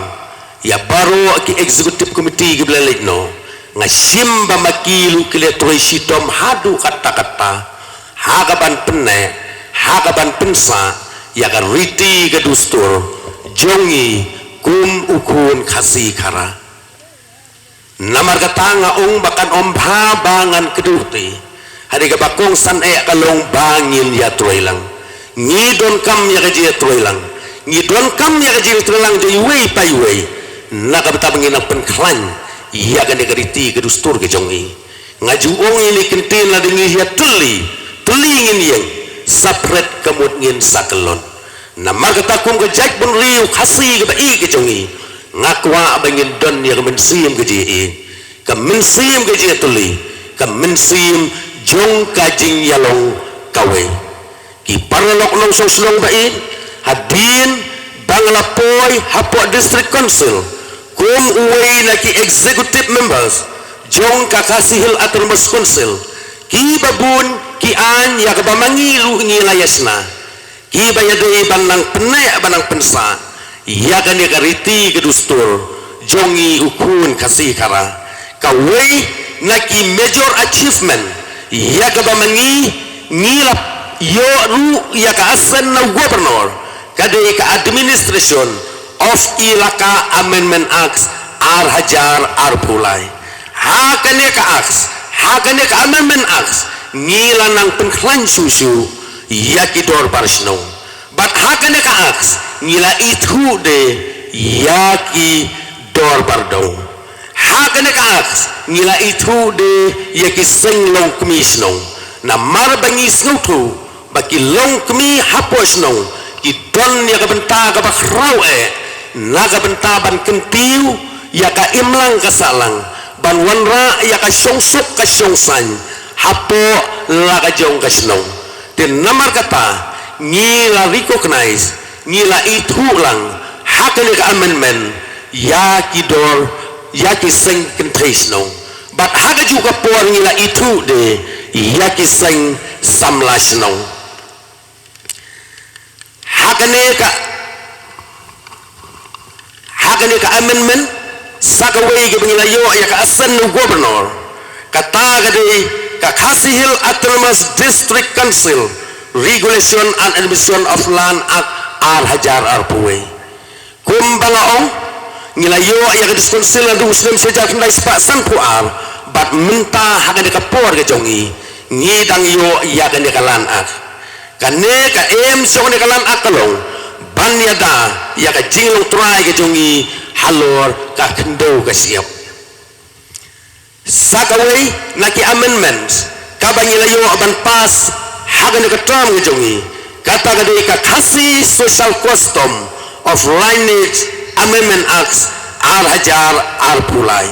ïa baroh ki Executive Committee kiba la leit noh. Nga shim ba ma ki ruh ki la trei shitom haduh katta katta ha ka ban pynneh, ha ka ban pynsah ïa ka riti ka dustur jong ngi kum u khun Khasi Khara. Namar kata nga ong ba kan ym bha ba ngan kduh te. Hynrei kaba kongsan eh ka long ba ngin ïatrei lang. Ngi donkam ïa ka jingïatrei lang. Ngi donkam ïa ka jingïatrei lang da iwei pa iwei, na ka bynta ba ngin nang pynkhlaiñ ïa kane ka riti ka dustur ka jong ngi. Nga ju ong ïa kine ki kyntien, lada ngi ïatylli, tylli ngin ïeng, sa phret ka mut ngin sa kyllon. Namar kata kum ka jaitbynriew Khasi kaba ïeit ka jong ngi, nga kwah ba ngin don ïa ka mynsiem ka jingïeit, ka mynsiem ka jingïatylli, ka mynsiem jong ka jingïalong kawei. Ki paralok nongshong shnong ba ïeit, hadien ba nga la poi hapoh District Council kum uwei na ki Executive Members jong ka Khasi Hills Autonomous Council, kiba bun ki aiñ ïa kaba ma ngi ruh ngi la ïashna, kiba ïadei ban nang pynneh ban nang pynsah ïa kane ka riti ka dustur jong ngi u khun Khasi Khara. Kawei na ki major achievement ïa kaba ma ngi ngi la ïoh ruh ïa ka assent na u Governor ka dei ka Administration of Elaka Amendment Act ar hajar arphew lai. Ha kane ka Act, ha kane ka Amendment Act, ngi la nang pynkhlaiñ shuh shuh ïa ki dorbar shnong. Bad ha kane ka Act ngi la ithuh de ïa ki dorbar dong. Ha kane ka Act ngi la ithuh de ïa ki seng longkmie shnong. Namar ba ngi sngewthuh ba ki longkmie hapoh shnong ki don ïa ka bynta kaba khraw eh na ka bynta ban kyntiew ïa ka imlang ka sahlang, ban wanrah ïa ka shongsuk ka shongsaiñ hapoh la ka jong ka shnong. Te namar kata ngi la recognize, ngi la ithuh lang ha kane ka amendment ïa ki dor, ïa ki seng kynthei shnong. Bad ha kajuh ka por ngi la ithuh de ïa ki seng samla shnong. Ha kane ka, ha kane ka amendment, sa kawei kaba ngi la ïoh ïa ka assent na u Governor, kata ka dei Ka Khasi Hills Autonomous District Council Regulation and Administration of Land Act ar hajar arphew wei. Kumba nga ong, ngi la ïoh ïa ka District Council naduh u snem shi hajar khyndai spah sanphew ar, bad mynta ha kane ka por ka jong ngi, ngi dang ïoh ïa kane ka Land Act. Kane ka aim jong kane ka Land Act ka long ban ïada ïa ka jinglong trai ka jong ngi halor ka khyndew ka shyiap. Sa kawei na ki amendments kaba ngi la ïoh ban pass ha kane ka term ka jong ngi, kata ka dei ka Khasi Social Custom of Lineage Amendment Act ar hajar arphew lai.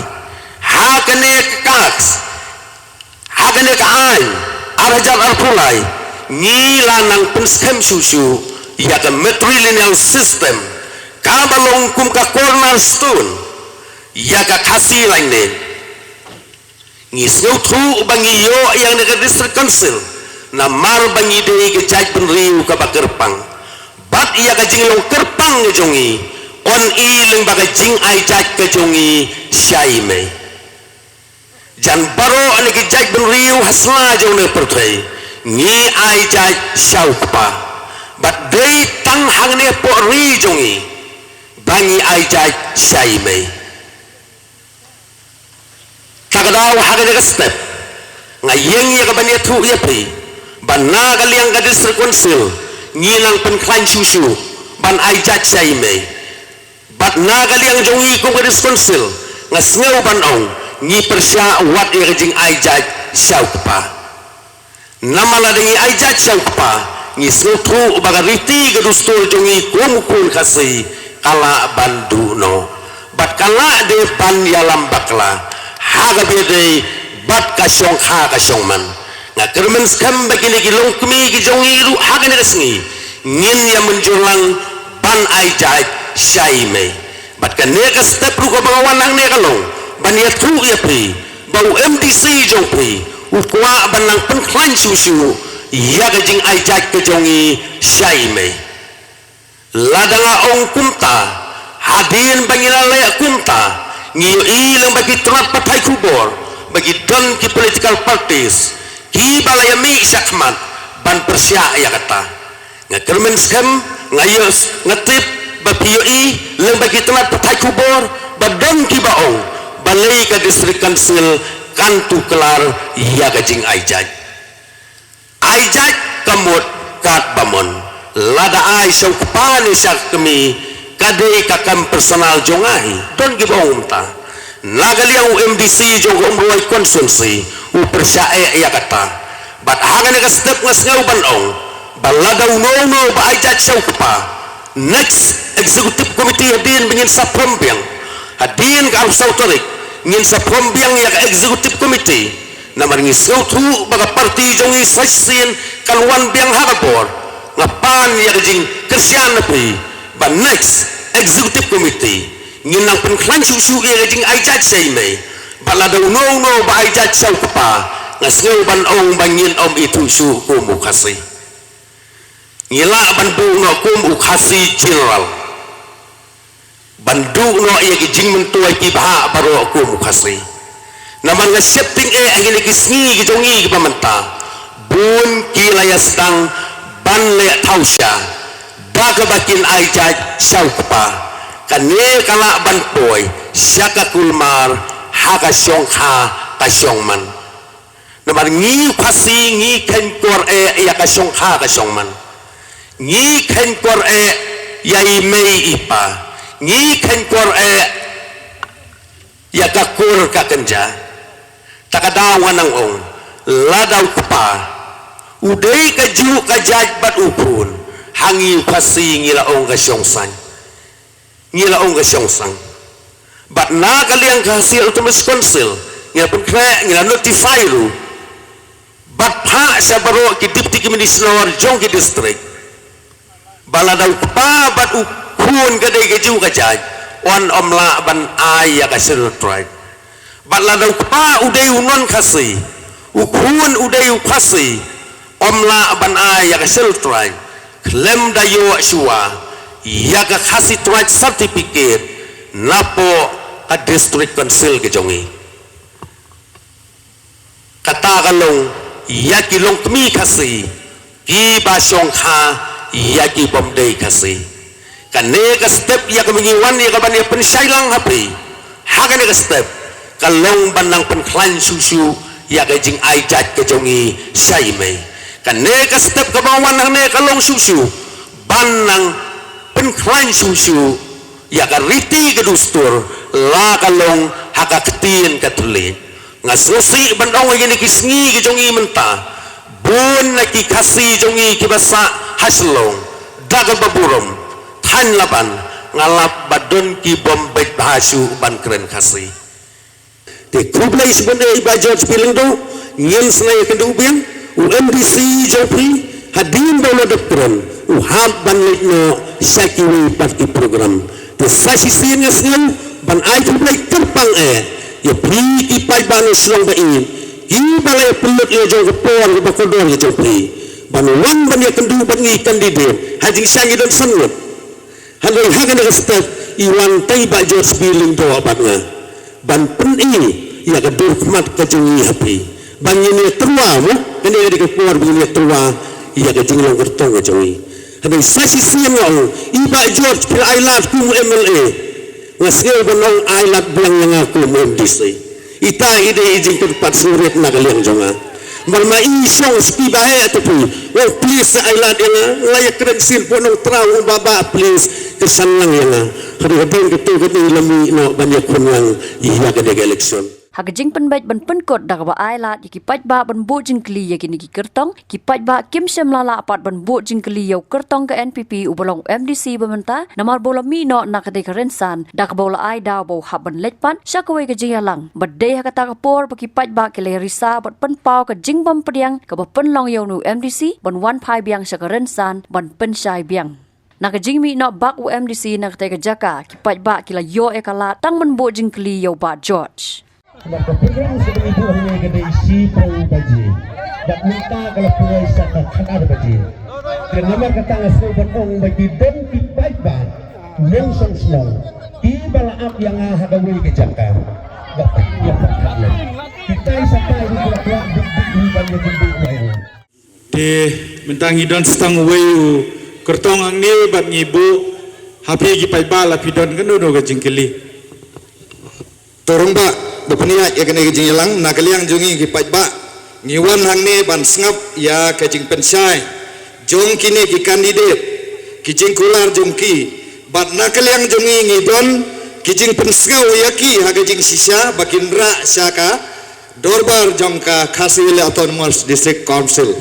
Ha kane ka act, ha kane ka aiñ ar hajar arphew lai, ngi la nang pynskhem shuh shuh ïa ka matrilineal system, kaba long kum ka cornerstone ïa ka Khasi lineage. Ngi sngewthuh ba ngi ïoh ïa kane ka District Council namar ba ngi dei ka jaitbynriew kaba kyrpang. Bad ïa ka jinglong kyrpang ka jong ngi, yn i lyngba ka jingai jait ka jong ngi sha i mei. Jan baroh na ki jaitbynriew ha sla jong ne pyrthei, ngi ai jait sha u kpa. Bad dei tang hangne hapoh ri jong ngi ba ngi ai jait sha i mei. Ta ka daw ha kane ka step, nga ïeng ïa ka ban ïathuh ïa phi ba na ka liang ka District Council, ngi nang pynkhlaiñ shuh shuh ban ai jait sha i mei. Bad na ka liang jong ngi kum ka District Council, nga sngew ban ong, ngi pyrshah wat ïa ka jingai jait sha u kpa. Namar lada ngi ai jait sha u kpa, ngi sngewthuh ba ka riti ka dustur jong ngi kum u khun Khasi ka lah ban duh noh. Bad ka lah de ban ïalam bakla ha kaba ïadei bad ka shongkha ka shongman. Nga kyrmen skhem ba kine ki longkmie ki jong ngi ruh ha kane ka sngi ngin ïa mynjur lang ban ai jait sha i mei. Bad kane ka step ruh kaba nga wan hangne ka long ban ïathuh ïa phi ba u M D C jong phi u kwah ban nang pynkhlaiñ shuh shuh ïa ka jingai jait ka jong ngi sha i mei. Lada nga ong kumta, hadien ba ngi la leh kumta, ngi ïohi lyngba ki tnat pathai khubor ba ki don ki political parties kiba la ïa mih shakhmat ban pyrshah ïa kata. Nga kyrmen skhem, nga ïoh, nga tip ba phi ïohi lyngba ki tnat pathai khubor ba don kiba ong balei ka District Council kan tuklar ïa ka jingai jait. Ai jait ka mut katba mon. Lada ai sha u kpa ne sha ka kmie, ka dei ka kam personal jong nga hi. Don kiba ong kumta. Na ka liang u M D C jong ka Umroi constituency u pyrshah eh ïa kata. Bad ha kane ka step nga sngew ban ong ba lada uno uno ba ai jait sha u kpa, next executive committee hadien ba ngin sa form biang, hadien ka arphew saw tarik ngin sa form biang ïa ka executive committee. Namar ngi sngewthuh ba ka party jong ngi sa shisien kan wan biang ha ka bor. Nga pan ïa ka jingkyrshan na phi ba next executive committee ngin nang pynkhlaiñ shuh shuh ïa ka jingai jait sha i mei. Bad lada uno uno ba ai jait sha u kpa, nga sngew ban ong ba ngin ym ithuh shuh kum u Khasi. Ngi lah ban duh noh kum u Khasi General, ban duh noh ïa ki jingmyntoi kiba hap baroh kum u Khasi. Namar nga sheptieng eh ha kine ki sngi ki jong ngi kiba mynta, bun ki la ïa sdang ban leh thaw sha ba kaba kin ai jait sha u kpa, kane ka lah ban poi sha ka kulmar ha ka shongkha ka shongman. Namar ngi u Khasi ngi kheiñkor eh ïa ka shongkha ka shongman. Ngi kheiñkor eh ïa i mei i pa. Ngi kheiñkor eh ïa ka kur ka kynja. Ta ka daw nga nang ong, lada u kpa u dei ka juh ka jait bad u khun, ha ngi u Khasi ngi la ong ka shong sang. Ngi la ong ka shong sang. Bad na ka liang ka Khasi Autonomous Council ngi la pynkhreh, ngi la notify ruh. Bad phah sha baroh ki deputy commissioner jong ki district ba lada u kpa bad u khun ka dei ka juh ka jait, un ym lah ban ai ïa ka Scheduled Tribe. Bad lada u kpa u dei u non Khasi, u khun u dei u Khasi, ym lah ban ai ïa ka Scheduled Tribe khlem da ïoh shuwa ïa ka Khasi Tribe Certificate napoh ka District Council ka jong ngi. Kata ka long ïa ki longkmie Khasi kiba shongkha ïa ki bym dei Khasi. Kane ka step ïa kaba ngi wan ïa kaban ïa pynshai lang ha phi ha kane ka step ka long ban nang pynkhlaiñ shuh shuh ïa ka jingai jait ka jong ngi sha i mei. Kane ka step kaba wan hangne ka long shuh shuh ban nang pynkhlaiñ shuh shuh ïa ka riti ka dustur la ka long ha ka ktien ka thylliej. Nga sngewsih ban ong ïa kine ki sngi ki jong ngi mynta, bun na ki Khasi jong ngi kiba sah ha Shillong da kaba burom, thaiñ Laban, nga lap ba don ki bym beit bha shuh ban kren Khasi. Te khublei shibun eh i Bah George P Lyngdoh, ngin sa ïakynduh biang, u MDC jong phi, hadien ba u la dep kren, u hap ban leit noh sha kiwei pat ki program. Te sa shisien nga sngew ban ai khublei kyrpang eh ïa phi ki paidbah na Shillong ba ïeit, kiba la ïa pynlut ïa jong ka por kaba kordor ïa jong phi ban wan ban ïakynduh bad ngi candidate ha jingshai ngi don san ngut. Hynrei ha kane ka step i wan tei Bah George P Lyngdoh bad nga ban pyni ïa ka dur khmat ka jong ngi ha phi ban ngin ïa tyrwa mo, kane ka dei ka por ban ngin ïa tyrwa ïa ka jinglong kyrtong ka jong ngi. Hynrei sa shisien nga ong i Bah George phi la ai lad kum u MLA, nga sngew ban ong ai lad biang ïa nga kum u MDC. Ita i dei i jingkyrpad sngewrit na ka liang jong nga. Mar ma i shong suki ba heh atu phi. Ong please ai lad ïa nga. Nga la ïa kren sien po nong Traw ong baba please kyrshan lang ïa nga. Hynrei ka dei katu ka dei la mih noh ban ïa khun lang ïa ka dei ka election. Ha ka jingpynbeit ban pynkut da kaba ai lad ïa ki paidbah ban buh jingkylli ïa kine ki kyrtong, ki paidbah kim shym la lah pat ban buh jingkylli ïa u kyrtong ka NPP uba long u MDC ba mynta, namar ba u la mih noh na ka dei ka rynsan da kaba u la ai daw ba u hap ban leit pat sha kawei ka jingïalang. Ba dei ha kata ka por ba ki paidbah ki la ïarisa bad pynpaw ka jingbym pdiang kaba pynlong ïa une u MDC ban wan phai biang sha ka rynsan ban pynshai biang. Na ka jingmih noh bak u MDC na katei ka jaka, ki paidbah ki la ïoh ïa ka lad tang ban buh jingkylli ïa u Bah George. Namar ka program sa kaba ngi buh hangne ka dei shiphew baje. Bad mynta ka la poi sa ka khatar baje. Te namar kata nga sngew ban ong ba ki don ki paidbah nongshong shnong kiba la ap ïa nga ha kawei ka jaka. Ba pynïap pyrkhat lem. Kitai sa tai ruh ki la kwah dik dik ruh ban ïa kynduh wai. Te mynta ngi don sa tang uwei u kyrtong hangne bad ngi buh ha phi ki paidbah la phi don kano kano ka jingkylli. To Rangbah, ba pynïaid ïa kane ka jingïalang, na ka liang jong ngi ki paidbah ngi wan hangne ban sngap ïa ka jingpynshai jong kine ki candidate, ki jingkular jong ki, bad na ka liang jong ngi ngi don ki jingpynsngew ïa ki ha ka jingshisha ba kin rah sha ka dorbar jong ka Khasi Hills Autonomous District Council.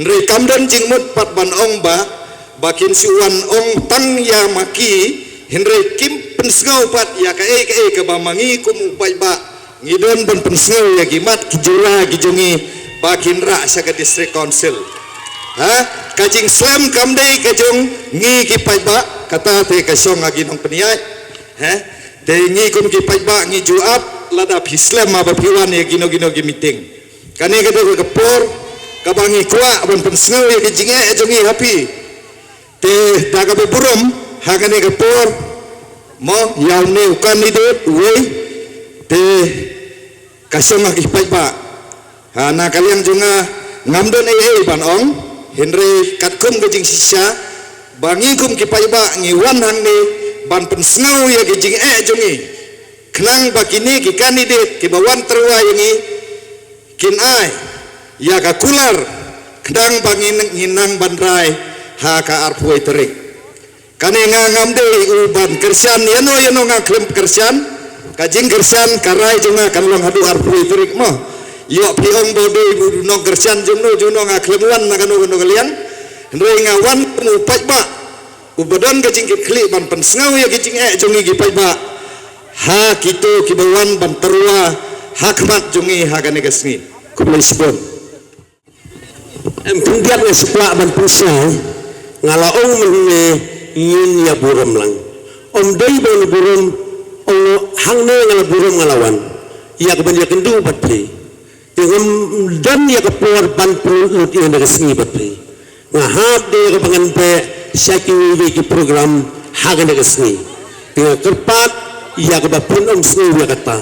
Hynrei kam don jingmut pat ban ong ba, ba kin shu wan ong tang ïa ma ki, hynrei kim pynsngew pat ïa kaei kaei kaba ma ngi kum u paidbah ngi don ban pynsngew ïa ki mat ki jura ki jong ngi ba kin rah sha ka District Council. Ha, ka jingslem kam dei ka jong ngi ki paidbah, kata te ka shong ha ki nongpynïaid. He, te ngi kum ki paidbah ngi ju ap lada phi slem ma ba phi wan ïa kino kino ki meeting. Kane ka dei ka por kaba ngi kwah ban pynsngew ïa ka jingeh jong ngi ha phi. Te da kaba burom ha kane ka por mo ïa une u candidate uwei te ka shong ha ki paidbah. Ha, na ka liang jong nga ngam don ei ei ban ong, hynrei katkum ka jingshisha ba ngi kum ki paidbah ngi wan hangne ban pynsngew ïa ka jingeh jong ngi. Khnang ba kine ki candidate kiba wan tyrwa ïa ngi kin ai ïa ka kular khnang ba ngin, ngin nang ban rai ha ka arphew tarik. Kane nga ngam dei u ban kyrshan ïano ïano, nga khlem kyrshan. Ka jingkyrshan ka rai jong nga kan long haduh arphew tarik mo. Ïoh phi ong ba dei u nongkyrshan jongno jongno, nga khlem wan na kano kano ka liang. Hynrei nga wan kum u paidbah uba don ka jingkitkhlieh ban pynsngew ïa ki jingeh jong ngi ki paidbah ha kito kiba wan ban tyrwa ha khmat jong ngi ha kane ka sngi. Khublei shibun. Em khyndiat nga shu kwah ban pynshai, nga la ong mynne ngin ïa burom lang. Ym dei ba ngin burom, ong hangne nga la burom nga la wan ïa kaban ïakynduh bad phi. Te ngam don ïa ka por ban pynlut ïa kane ka sngi bad phi. Nga hap dei ïa kaba ngan beh sha kiwei kiwei ki program ha kane ka sngi. Te nga kyrpad ïa kaba phin ym sngew ïa kata.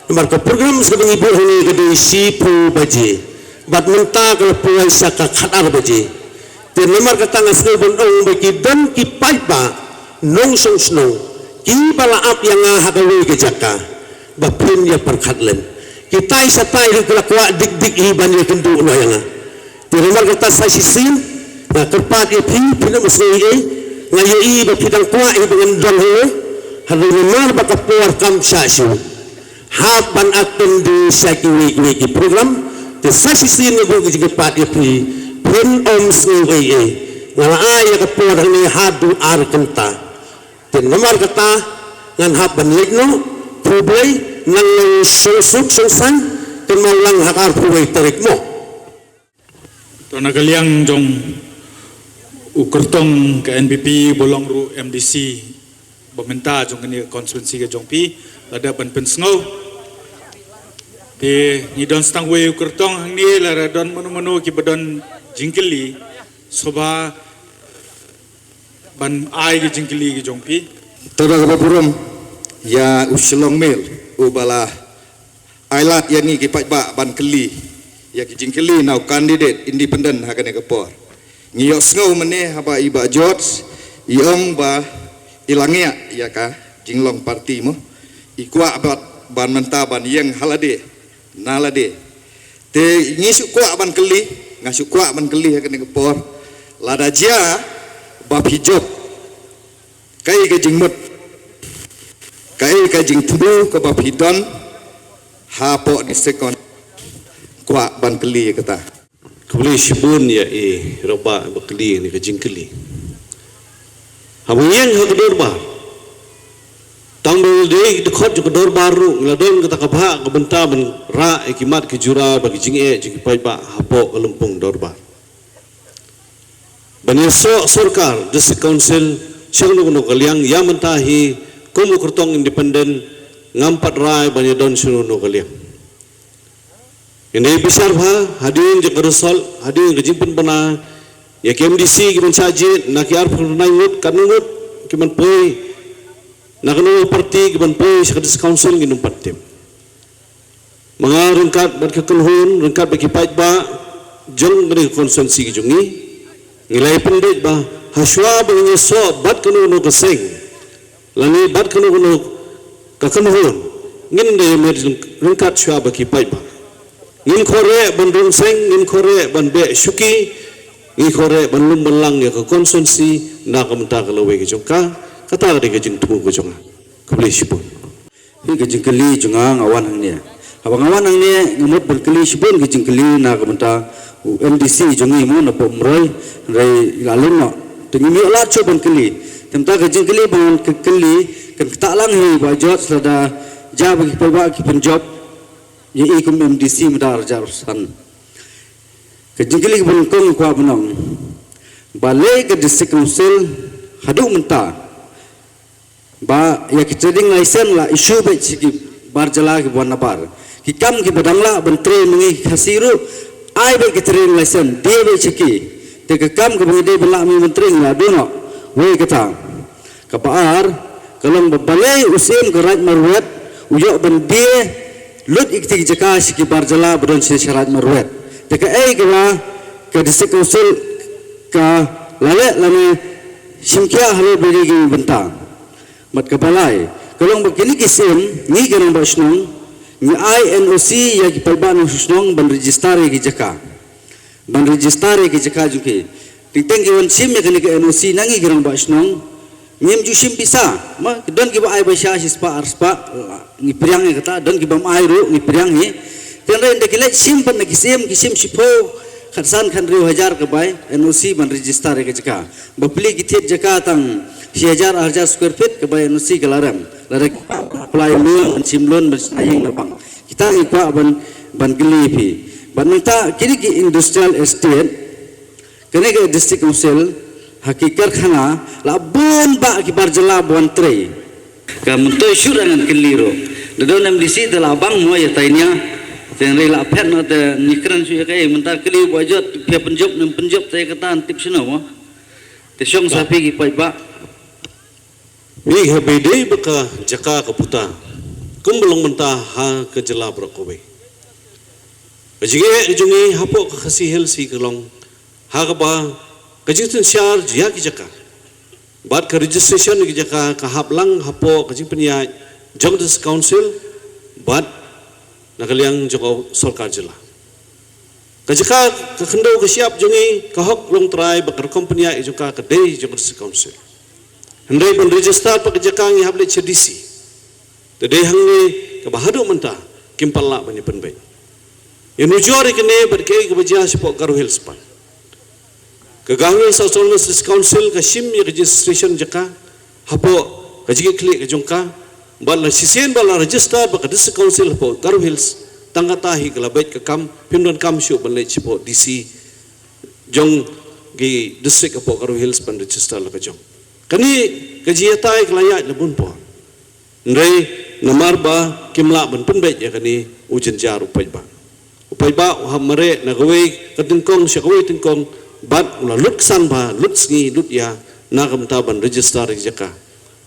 Namar ka program sa ba ngi buh hangne ka dei shiphew baje. Bad mynta ka la poi sha ka khatar baje. Te namar kata nga sngew ban ong ba ki don ki paidbah nongshong shnong kiba la ap ïa nga ha kawei ka jaka ba phin ïa pyrkhat lem. Kitai shatai ruh ki la kwah dik dik hi ban ïa kynduh noh ïa nga. Te namar kata sa shisien nga kyrpad ïa phi, phin ym sngew ei ei, nga ïohi ba phi dang kwah hi ba ngan don hangne. Hynrei namar ba ka por kam shah shuh, hap ban attend sha kiwei kiwei ki program. Te sa shisien nga buh ka jingkyrpad ïa phi, phin ym sngew ei ei. Nga la ai ïa ka por hangne haduh ar kynta. Te namar kata ngan hap ban leit noh. Khublei, nang long shongsuk shongsaiñ, kynmaw lang ha ka arphew wei tarik mo. To na ka liang jong u kyrtong ka N P P ba long ruh M D C ba mynta jong kane ka constituency ka jong phi, la dep ban pynsngew. Te ngi don sa tang wei u kyrtong hangne, lada don mano mano kiba don jingkylli, sngewbha ban ai ka jingkylli ka jong phi. To da kaba burom ïa u Shillong Mail uba la ai lad ïa ngi ki paidbah ban kylli ïa ki jingkylli na u candidate independent ha kane ka por. Ngi ïohsngew mynne haba i Bah George i ong ba i la ngiah ïa ka jinglong party mo. I kwah bad ban mynta ban ïeng ha lade na lade. Te ngi shu kwah ban kylli, nga shu kwah ban kylli ha kane ka por. Lada jia ba phi jop, kaei ka jingmut, kaei ka jingthmu kaba phi don hapoh district council? Kwah ban kylli ïa kata. Khublei shibun ïa i rangbah ba kylli ïa kane ka jingkylli. Haba ngi ïeng ha ka dorbar, tang ba dei ki dkhot jong ka dorbar ruh ngi la don kata ka bhah ka bynta ban rah ïa ki mat ki jura bad ki jingeh jong ki paidbah hapoh ka lympung dorbar. Ban ïasoh sorkar, district council, sha kano kano ka liang, ïa mynta hi kum u kyrtong independent ngam pat rai ban ïadon sha kano kano ka liang. Ngin ïa bishar bha hadien jong ka result, hadien ka jingpynbna ïa ki M D C kiban shah jied, na ki arphew ngut, katno ngut kiban poi na kano ka party, kiban poi sha ka district council, ngin ym pat tip. Ma nga ryngkat bad ka kynhun, ryngkat bad ki paidbah jong kane ka constituency ka jong ngi, ngi la ïa pyndep ba hashwa ba ngin ïasoh bad kano kano ka seng lane bad kano kano ka kynhun, ngin da ïa mih ryngkat shwa bad ki paidbah. Ngim kyrpad ban rung seng, ngim kyrpad ban beh shuki, ngi kyrpad ban lum ban lang ïa ka constituency na ka bynta ka lawei ka jong ka. Kata ka dei ka jingthmu ka jong nga. Khublei shibun. Hi ka jingkylli jong nga, nga wan hangne. Haba nga wan hangne nga mut ban kylli shibun ki jingkylli na ka bynta u M D C jong ngi mo na Poh Umroi, hynrei la lyngngoh. Te ngim ïoh lad shuh ban kylli. Te mynta ka jingkylli ba ngan kylli kan ktah lang hi, Bah George, lada jia ba ki paidbah ki pynjop ïa i kum M D C mynta arhajar arphew san. Ka jingkylli kaba nyngkong nga kwah ban ong, balei ka District Council haduh mynta ba ïa ki trading license la issue beit sha ki bar jylla kiba wan nabar. Ki kam kiba dang lah ban trei ma ngi ki Khasi ruh, ai beit ki trading license, die beit sha ki. Te ka kam kaba ngi dei ban lah ma ngi ban trei ngi la duh noh. Wei kata. Kaba ar ka long ba balei u Syiem ka Raid Marwet u ïoh ban die lut ïa kiti ki jaka sha ki bar jylla ba don sha Raid Marwet. Te kaei kaba ka District Council ka la leh lane shim khia halor balei ki bynta. Bad kaba lai ka long ba kine ki Syiem, ngi ki rangbah shnong, ngi ai N O C ïa ki paidbah nongshong shnong ban register ïa ki jaka. Ban register ïa ki jaka jong ki. Teng teng ki wan shim ïa kane ka N O C na ngi ki rangbah shnong. Ngim ju shim pisa. Ma, don kiba ai ba sha shi spah ar spah, ngi pdiang ïa kata, don kibym ai ruh ngi pdiang hi. Hynrei ynda ki leit shim pat na ki Syiem, ki shim shiphew, khatsan khathynriew hajar ka bai N O C ban register ïa ka jaka. Bapli ki thied jaka tang shi hajar ar hajar square feet ka bai N O C ka la rem. Lada ki apply loan, ban shim loan, ban shna ïing na bank. Kita ngi kwah ban, ban kylli phi. Bad nangta kine ki industrial estate, kane ka District Council ha ki karkhana la bun bah ki bar jylla ba wan trei. Ka myntoi shuh ngan kylli ruh. Da don M D C te la bang mo ïa tainia. Te hynrei la phet noh te ngi kren shuh ïa kaei mynta kylli ba jot phi pynjop ne pynjop te kata ngan tip shano mo. Te shong sa phi ki paidbah. Phi haba dei ba ka jaka ka puta, kumba long mynta ha ka jylla baroh kawei. Ka jingeh ka jong ngi hapoh ka Khasi Hills hi ka long ha kaba ka jingsynshar ïa ki jaka bad ka registration ki jaka ka hap lang hapoh ka jingpynïaid jong ka District Council bad na ka liang jong ka sorkar jylla. Ka jaka ka khyndew ka shyiap jong ngi, ka hok longtrai bad ka rukom pynïaid jong ka ka dei jong ka District Council. Hynrei ban register pat ka jaka ngi hap leit sha D C. Te dei hangne kaba haduh mynta kim pat lah ban ïa pynbeit. Ïa nujor ïa kane bad kaei kaba jia shapoh Garo Hills pat. Ka Garo Hills Autonomous District Council ka shim ïa ka registration jaka hapoh ka jingkitkhlieh ka jong ka bad la shisien bad la register bad ka District Council hapoh Garo Hills, tang kata hi ka la beit ka kam, phim donkam shuh ban leit shapoh D C jong ki district hapoh Garo Hills ban register la ka jong. Kane ka jingïatai ka la ïaid la bun por. Hynrei namar ba kim lah ban pynbeit ïa kane u jynjar u paidbah. U paidbah u hap mareh na kawei ka tyngkong sha kawei tyngkong bad u la lut ksan bha, lut sngi, lut ïa na ka bynta ban register ïa ka jaka.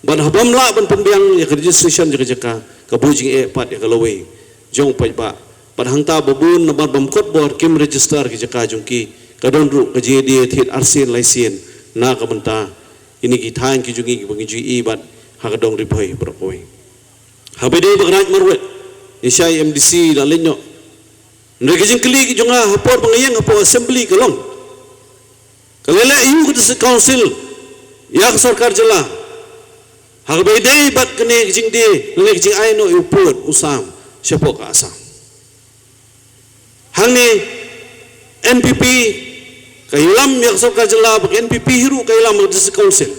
Bad haba ym lah ban pynbiang ïa ka registration ïa ka jaka, ka buh jingeh pat ïa ka lawei jong u paidbah. Bad hangta ba bun namar bym kot bor kim register ïa ka jaka jong ki, ka don ruh ka jingïadie thied arsien laisien na ka bynta kine ki thaiñ ki jong ngi kiba ngi ju ïohi bad ha ka dong Ri Bhoi baroh kawei. Haba dei ba ka Raid Marwet, ïa shai M D C la leit noh. Hynrei ka jingkylli ki jong nga ha por ba nga ïeng hapoh Assembly ka long, ka leh leh aiu ka District Council ïa ka sorkar jylla ha kaba ïadei bad kane ka jingdie lane ka jingai noh ïa u pud u sam shapoh ka Assam. Hangne N P P ka ïalam ïa ka sorkar jylla bad ka N P P hi ruh ka ïalam ïa ka District Council.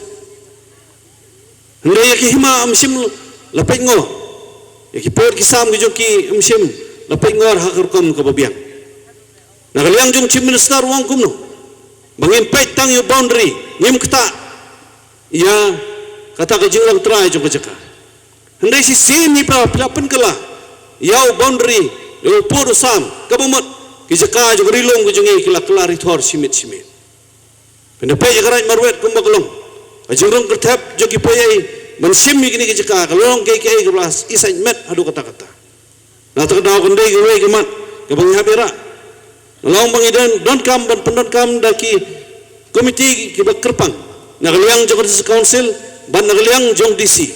Hynrei ïa ki hima ym shym la peit ngor, ïa ki pud ki sam ki jong ki ym shym la peit ngor ha ka rukom kaba biang. Na ka liang jong Chief Minister u ong kumno, ba ngin peit tang ïa u boundary, ngim ktah ïa kata ka jinglong trai jong ka jaka. Hynrei shisien hi pat phi la pynkylla ïa u boundary, ïa u pud u sam, kaba mut ki jaka jong ka Ri Lum ka jong ngi ki la kylla ri thor shimet shimet. Phin da peit ïa ka Raid Marwet kumba ka long, ka jingrung kyrthep jong ki poi ei ban shim ïa kine ki jaka ka long kaei kaei kaba la isait met haduh katta katta. Na kata ka daw kan dei kawei ka mat kaba ngi hap ïarap. Nga la ong ba ngi don, donkam ban pyndonkam da ki komiti kiba kyrpang na ka liang jong ka District Council bad na ka liang jong D C,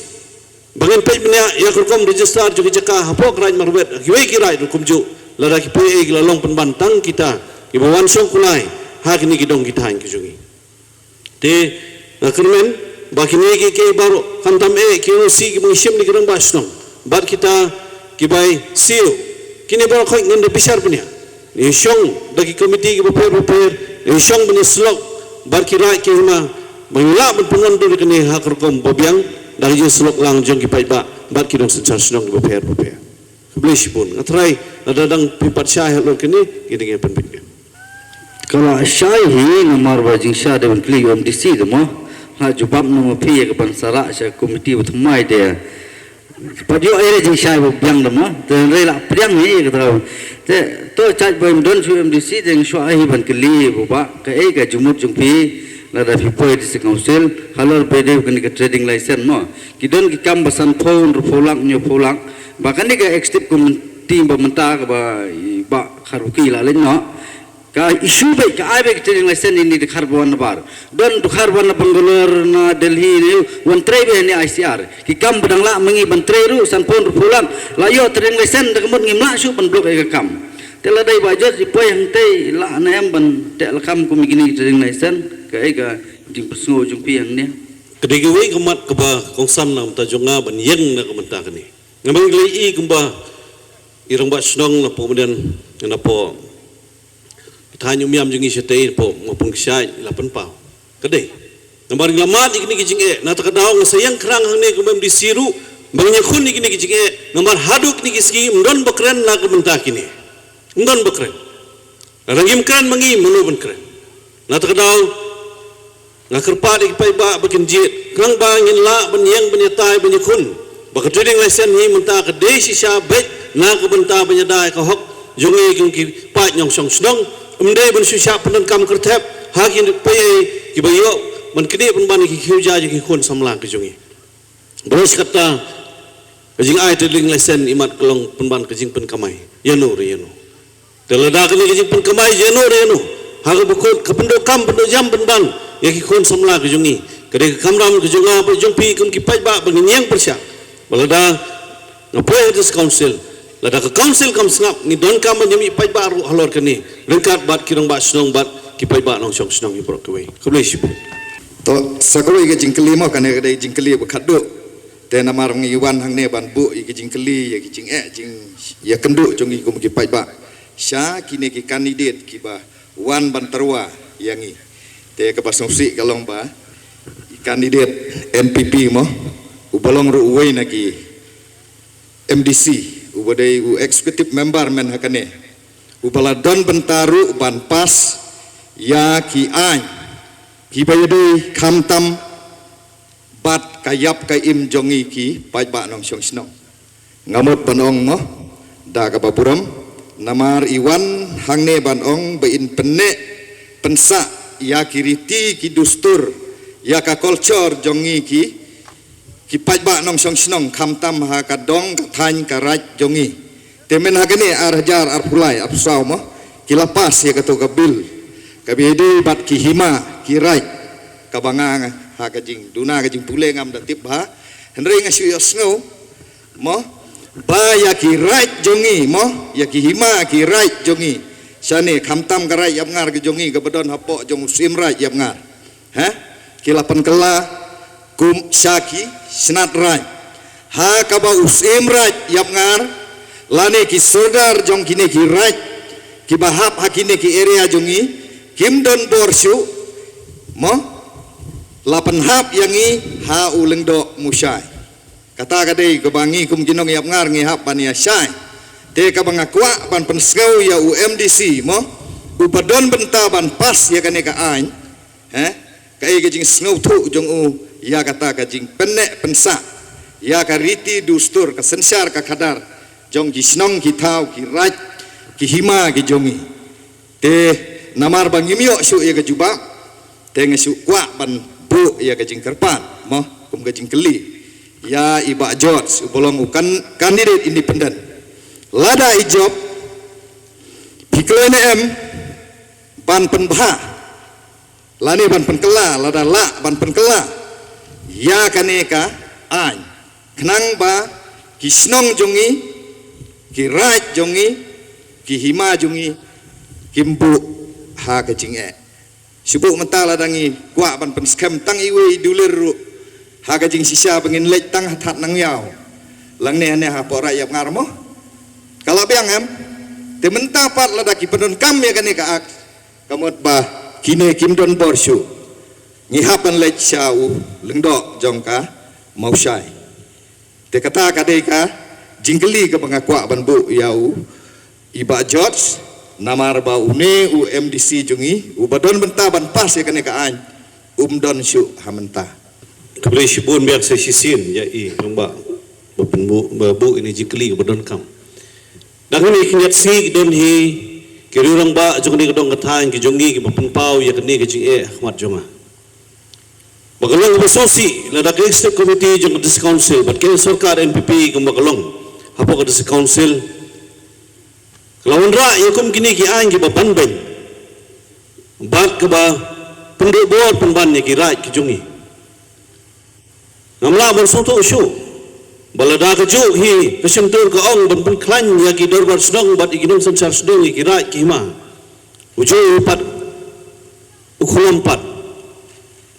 ba ngin peit bniah ïa ka rukom register jong ki jaka hapoh ka Raid Marwet, kiwei ki raid ruh kumjuh, lada ki poi ei ki la long pynban tang kita kiba wan shong kulai ha kine ki dong ki thaiñ ki jong ngi. Te nga kyrmen ba kine kiei kiei baroh, khamtam eh ki O C kiba ngi shim na ki rangbah shnong bad kita ki bai siew, kine baroh khoit ngin da bishar bniah. Ngin shong da ki komiti kiba pher ba pher, ngin shong ban ïasyllok bad ki raid ki hima ba ngin lah ban pynwandur ïa kane ha ka rukom ba biang da ka jingsyllok lang jong ki paidbah bad ki nongsynshar shnong kiba pher ba pher. Khublei shibun. Nga tharai lada dang phi pat shai halor kine, kine ngin pynbit. Ka la shai hi namar ba jingshai dei ban kylli ïa u M D C te mo. Nga jubab na ma phi ïa ka ban sa rah sha ka komiti ba thymmai te. Pat ïoh ei re jingshai ba biang te mo. Te hynrei la pdiang hi ïa ka thaw. Te to shait ba ym don shuh u M D C te nga shuwa hi ban kylli ïa u bah, kaei ka jingmut jong phi lada phi poi District Council halor ba dei kane ka trading license mo. Ki don ki kam ba sanphew, hynriewphew lak, hynñiewphew lak. Ba kane ka executive committee ba mynta kaba i bah Kharbuki la leit noh, ka issue beit, ka ai beit ka trading license ïa ine i dkhar ba wan na bar. Don dkhar ba wan na Bangalore, na Delhi ne, wan trei beit ïa ine i I C R. Ki kam ba dang lah ma ngi ban trei ruh sanphew, hynriewphew lak, la ïoh trading license da ka mut ngim lah shuh ban block ïa ka kam. Te lada i bah George i poi hangtei, lah ne em ban teh lakam kum ïa kine ki trading license? Kaei ka jingpynsngew jong phi hangne? Ka dei kawei ka mat kaba kongsan na ka bynta jong nga ban ïeng na ka bynta kane. Nga mynta ngi la ïohi kumba i rangbah shnong napoh Umden, napoh ki thaiñ Umiam jong ngi shatei, napoh Mawpun Kshaid, i la pynpaw. Ka dei namar ngi la mad ïa kine ki jingeh. Na kata ka daw nga sa ïeng khrang hangne kumba M D C ruh ba ngin ïakhun ïa kine ki jingeh, namar haduh kine ki sngi ym don ba kren na ka bynta kine. Ym don ba kren. Lada ngim kren ma ngi, mano ban kren? Na kata ka daw nga kyrpad ïa ki paidbah ba kin jied khnang ba ngin lah ban ïeng ban ïatai ban ïakhun ba ka trading license hi mynta ka dei shisha beit na ka bynta ban ïada ïa ka hok jong ngi kum ki paid nongshong shnong. Ym dei ban shu shah pyndonkam kyrthep ha ki paidbah kiba ïoh ban knieh pynban ïa ki khiew ja jong ki khun samla ki jong ngi. Bad kata Ka jingai trading license imat ka long pynban ka jingpynkamai ïa no re ïa no. Te lada kane ka jingpynkamai ïa no re ïa no, ha kaba kut ka pyndonkam pyndonkam pynban ïa ki khun samla ka jong ngi. Ka dei ka kamram ka jong nga bad jong phi kum ki paidbah ba ngin ïeng pyrshah. Ba lada nga poi ha District Council, lada ka Council kam sngap, ngi donkam ban ïamih paidbah ruh halor kane, ryngkat bad ki rangbah shnong bad ki paidbah nongshong shnong baroh kawei. Khublei shibun. To, sa kawei ka jingkylli mo, kane ka dei jingkylli ba khatduh. Te namar ngi wan hangne ban buh ïa ki jingkylli, ïa ki jingeh, jing, ïakynduh jong ngi kum ki paidbah sha kine ki candidate kiba wan ban tyrwa ïa ngi. Te kaba sngewsih ka long ba i candidate N P P mo, uba long ruh uwei na ki M D C, uba dei u executive member mynta ha kane, uba la don bynta ruh ban pass ïa ki aiñ kiba ïadei khamtam bad ka ïap ka im jong ngi ki paidbah nongshong shnong. Nga mut ban ong mo, da kaba burom, namar i wan hangne ban ong ba in pynneh pynsah ïa ki riti ki dustur, ïa ka culture jong ngi ki, ki paidbah nongshong shnong khamtam ha ka dong ka thaiñ ka raij jong ngi. Te mynta ha kane ar hajar arphew lai arphew saw mo, ki la pass ïa kato ka bill kaba ïadei bad ki hima ki raij, kaba nga ha ka jingduna ka jingpule ngam da tip bha. Hynrei nga shu ïohsngew mo, ba ïa ki raij jong ngi mo, ïa ki hima ki raij jong ngi, shane khamtam ka raij Ïapngar ka jong ngi kaba don hapoh jong u Syiem Raij Ïapngar, ha, ki la pynkylla kum sha ki shnat raij, ha kaba u Syiem Raij Ïapngar lane ki sordar jong kine ki raij kiba hap ha kine ki area jong ngi kim don bor shuh mo, la pynhap ïa ngi ha u Lyngdoh Mushai. Kata ka dei kaba ngi kum ki nong Ïapngar ngi hap ban ïa shai. Te kaba nga kwah ban pynsngew ïa u M D C mo, uba don bynta ban pass ïa kane ka aiñ, he, kaei ka jingsngewthuh jong u ïa kata ka jingpynneh pynsah ïa ka riti dustur, ka synshar ka khadar jong ki shnong ki thaw ki raij ki hima ki jong ngi. Te namar ba ngim ïoh shuh ïa ka jubab, te nga shu kwah ban buh ïa ka jingkyrpad mo, kum ka jingkylli ïa i Bah George uba long u kan-, candidate independent. Lada i jop, phi kloi ne em ban pynbha lane ban pynkylla, lada lah ban pynkylla ïa kane ka aiñ, khnang ba ki shnong jong ngi, ki raij jong ngi, ki hima jong ngi kim buh ha ka jingeh? Shu buh mynta, lada ngi kwah ban pynskhem tang iwei i dulir ruh ha ka jingshisha ba ngin leit tang ha Thadnangïaw, lane hangne hapoh Raij Ïapngar mo, ka la biang em? Te mynta pat lada ki pyndonkam ïa kane ka act, ka mut ba kine kim don bor shuh, ngi hap ban leit sha u Lyngdoh jong ka Mawshai. Te kata ka dei ka jingkylli kaba nga kwah ban buh ïa u i Bah George, namar ba une u M D C jong ngi uba don bynta ban pass ïa kane ka aiñ um don shuh ha mynta. Khublei shibun, biang sa shisien ïa i nongbah ba pynbuh, ba buh ïa ine i jingkylli kaba donkam. Dang ine i khyndiat sngi ki don hi ki riew rangbah jong kane ka dong ka thaiñ ki jong ngi kiba pynpaw ïa kane ka jingeh ha khmat jong nga. Ba ka long kaba sngewsih lada ka Executive Committee jong ka District Council bad ka sorkar N P P kumba ka long hapoh ka District Council ka la wanrah ïa kum kine ki aiñ kiba banbeiñ bad kaba pynduh bor pynban ïa ki raij ki jong ngi. Ngam lah ban sngewthuh shuh ba lada kajuh hi ka shyntur ka ong ban pynkhlaiñ ïa ki dorbar shnong bad ïa ki nongsynshar shnong, ïa ki raij ki hima, u juh u pat, u khlem pat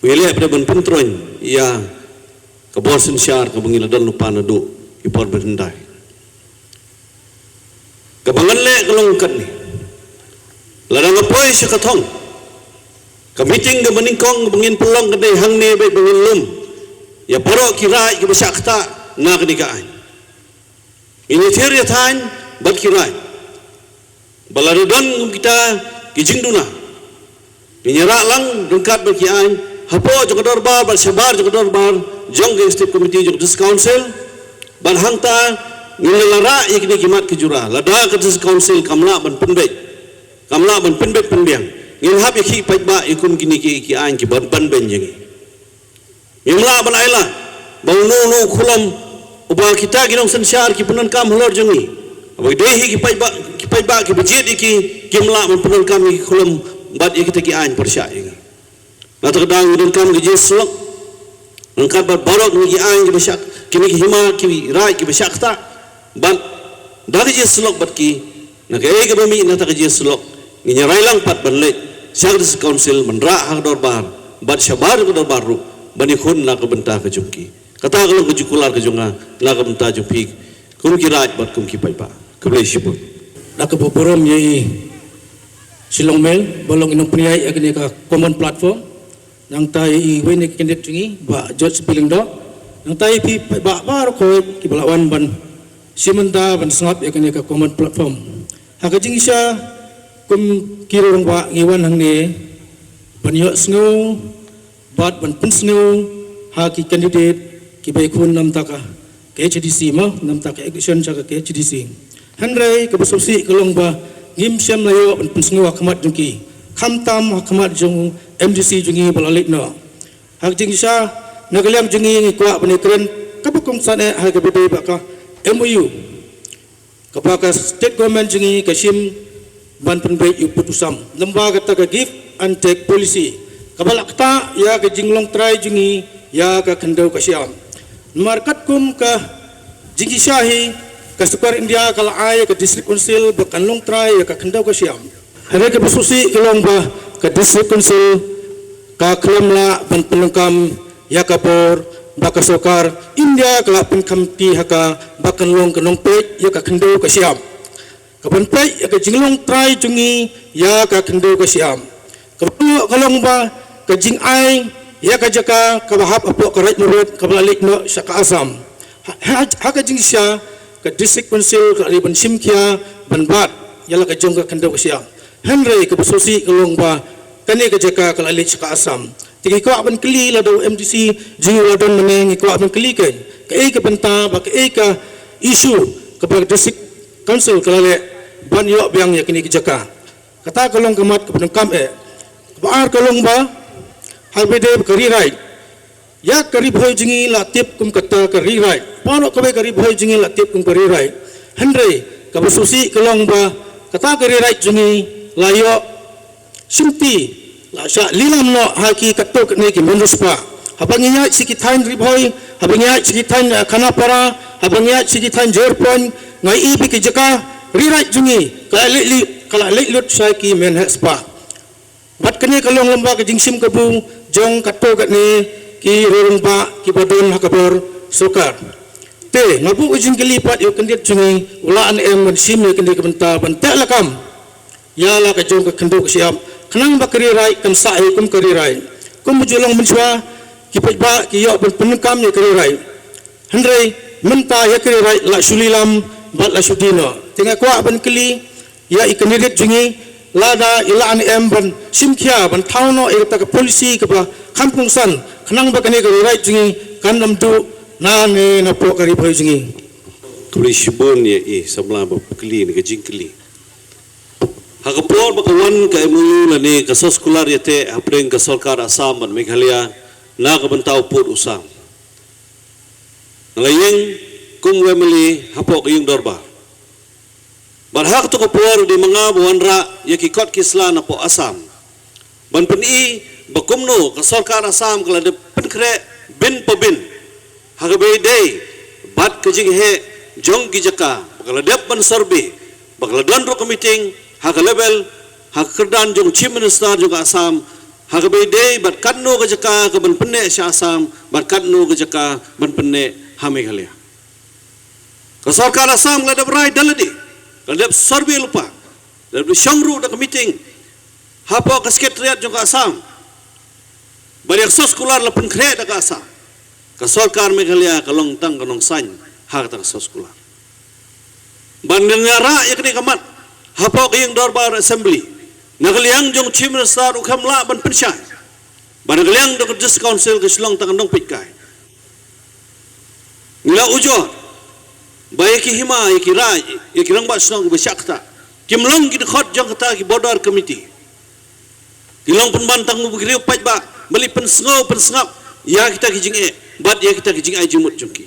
u ïaleh pat ban pyntroiñ ïa ka bor synshar kaba ngi la don lypa naduh ki por ban hyndai. Kaba ngan leh ka long katne. Lada nga poi sha ka thong, ka meeting kaba nyngkong kaba ngin pynlong ka dei hangne beit ba ngin lum ïa baroh ki raij kiba shah ktah na kane ka aiñ. Ngin ïathir ïathaiñ bad ki raij ba lada don kum kita ki jingduna, ngin ïarah lang ryngkat bad ki aiñ hapoh jong ka dorbar bad shabar jong ka dorbar jong ka Executive Committee jong ka District Council. Bad hangta ngin la rah ïa kine ki mat ki jura. Lada ka District Council kam lah ban pynbeit, kam lah ban pynbeit pynbiang, ngin hap ïakhih paidbah ïa kum kine ki, ki aiñ kiba banbeiñ ïa ngi. Ngim lah ban ai lad ba uno uno u khlem Uba kita ki nongsynshar ki pyndonkam halor jong ngi, uba dei hi ki paidbah, ki paidbah kiba jied ïa ki, kim lah ban pyndonkam ïa ki khlem bad ïa kita ki aiñ pyrshah ïa ngi. Na kata ka daw ngi donkam ka jingïasyllok ryngkat bad baroh kine ki aiñ kiba shah, kine ki hima ki raid kiba shah ktah, bad da ka jingïasyllok bad ki, na kaei kaba mih na kata ka jingïasyllok, ngin ïa rai lang pat ban leit sha ka District Council, ban rah ha ka dorbar, bad shabar ka dorbar ruh ban ïakhun na ka bynta ka jong ki. Kata ka long ka jingkular ka jong nga na ka bynta jong phi kum ki raid bad kum ki paidbah. Khublei shibun. Da kaba burom ïa i Shillong Mail ba long i nongpynïaid ïa kane ka common platform, nangta ïa iwei na ki candidate jong ngi, Bah George P Lyngdoh, nangta ïa phi paidbah baroh kawei kiba la wan ban shim bynta ban sngap ïa kane ka common platform. Ha ka jingshisha, kum ki rangbah ngi wan hangne ban ïohsngew bad ban pynsngew ha ki candidate kiba ïakhun na bynta ka K H A D C, mo, na bynta ka election sha ka K H A D C. Hynrei kaba sngewsih ka long ba ngim shym la ïoh ban pynsngew ha khmat jong ki, khamtam ha khmat jong u M D C jong ngi ba la leit noh. Ha ka jingshisha, na ka liang jong ngi ngi kwah ban ïakren kaba kongsan eh ha kaba dei bad ka M O U kaba ka state government jong ngi ka shim ban pynbeit ïa u pud u sam lyngba kata ka give and take policy, kaba la ktah ïa ka jinglong trai jong ngi ïa ka khyndew ka shyiap. Namar katkum ka jingshisha hi, ka sorkar India ka la ai ïa ka District Council ba kan long trai ïa ka khyndew ka shyiap. Hynrei kaba sngewsih ka long ba ka District Council ka khlem lah ban pyndonkam ïa ka bor ba ka sorkar India ka la pynkhamti ha ka ba kan long ka nongpeit ïa ka khyndew ka shyiap, ka ban peit ïa ka jinglong trai jong ngi ïa ka khyndew ka shyiap. Kaba nyngkong ka long ba ka jingai ïa ka jaka kaba hap hapoh ka Raid Marwet kaba la leit noh sha ka Assam. Ha, ha, ha ka jingshisha ka District Council ka la dei ban shim khia ban bat ïa la ka jong ka khyndew ka shyiap. Hynrei kaba sngewsih ka long ba kane ka jaka ka la leit sha ka Assam. Te ngi kwah ban kylli, lada u M D C jong ngi u la don mynne, ngi kwah ban kylli kein, kaei ka bynta bad kaei ka issue kaba ka District Council ka la leh ban ïoh biang ïa kane ka jaka. Kata ka long ka mat kaba donkam eh. Kaba ar ka long ba ha kaba dei ka rewrite, ïa ka Ri Bhoi jong ngi la tip kum kata ka rewrite. Baroh kawei ka Ri Bhoi jong ngi la tip kum ka rewrite. Hynrei kaba sngewsih ka long ba kata ka rewrite jong ngi la ïoh shimti, la shah lilam noh ha ki katto katne ki mynriewspah. Haba ngi ïaid sha ki thaiñ Ri Bhoi, haba ngi ïaid sha ki thaiñ, eh, Khanapara, haba ngi ïaid sha ki thaiñ Jaïaw Point, nga ïohi ba ki jaka rewrite jong ngi ka la leit li-, ka la leit lut sha ki mynheh spah. Bad kane ka long lyngba ka jingshim kabu jong katto katne ki rangbah kiba don ha ka bor sorkar. Te nga buh ka jingkylli pat ïa u candidate jong ngi, u lah ne em ban shim ïa kane ka bynta ban teh lakam ïa la ka jong ka khyndew ka shyiap, khnang ba ka rewrite kan sah hi kum ka rewrite. Kumba ju long mynshuwa, ki paidbah ki ïoh ban pyndonkam ïa ka rewrite. Hynrei mynta ïa ka rewrite la shu lilam bad la shu die noh. Te nga kwah ban kylli ïa i candidate jong ngi, lada i lah ne em ban shim khia ban thaw noh ïa kata ka policy kaba kham kongsan, khnang ba kane ka rewrite jong ngi kan ym duh na ne napoh ka Ri Bhoi jong ngi. Khublei shibun ïa i samla ba kylli ne ka jingkylli. Ha ka por ba ka wan ka M O U lane ka soskular ïateh hapdeng ka sorkar Assam bad Meghalaya na ka bynta u pud u sam, nga la ïeng kum u M L A hapoh ka ïing dorbar. Bad ha kato ka por dei ma nga ba wanrah ïa ki kot ki sla napoh Assam ban pyni ba kumno ka sorkar Assam ka la dep pynkhreh bin pa bin ha kaba ïadei bad ka jingheh jong ki jaka, ba ka la dep ban survey, ba ka la don ruh ka meeting ha ka level, ha ka kyrdan jong u Chief Minister jong ka Assam, ha kaba ïadei bad katno ka jaka ka ban pynneh sha Assam bad katno ka jaka ban pynneh ha Meghalaya. Ka sorkar Assam ka la dep rai da lade, ka la dep survey lypa, la dep shong ruh da ka meeting hapoh ka Secretariat jong ka Assam. Bad ïa ka soskular la pynkhreh da ka Assam. Ka sorkar Meghalaya ka long tang ka nongsaiñ ha kata ka soskular. Bad ngi la rah ïa kane ka mat hapoh ka ïing dorbar Assembly, na ka liang jong u Chief Minister u khlem lah ban pynshai. Bad na ka liang jong ka District Council ka Shillong tang ka nongpeitkai. Ngi la ujor ba ïa ki hima, ïa ki raid, ïa ki rangbah shnong kiba shah ktah kim long ki dkhot jong kata ki border committee. Ki long pynban tang u briew paidbah ban leit pynsngew pynsngap ïa kita ki jingeh bad ïa kita ki jingai jingmut jong ki.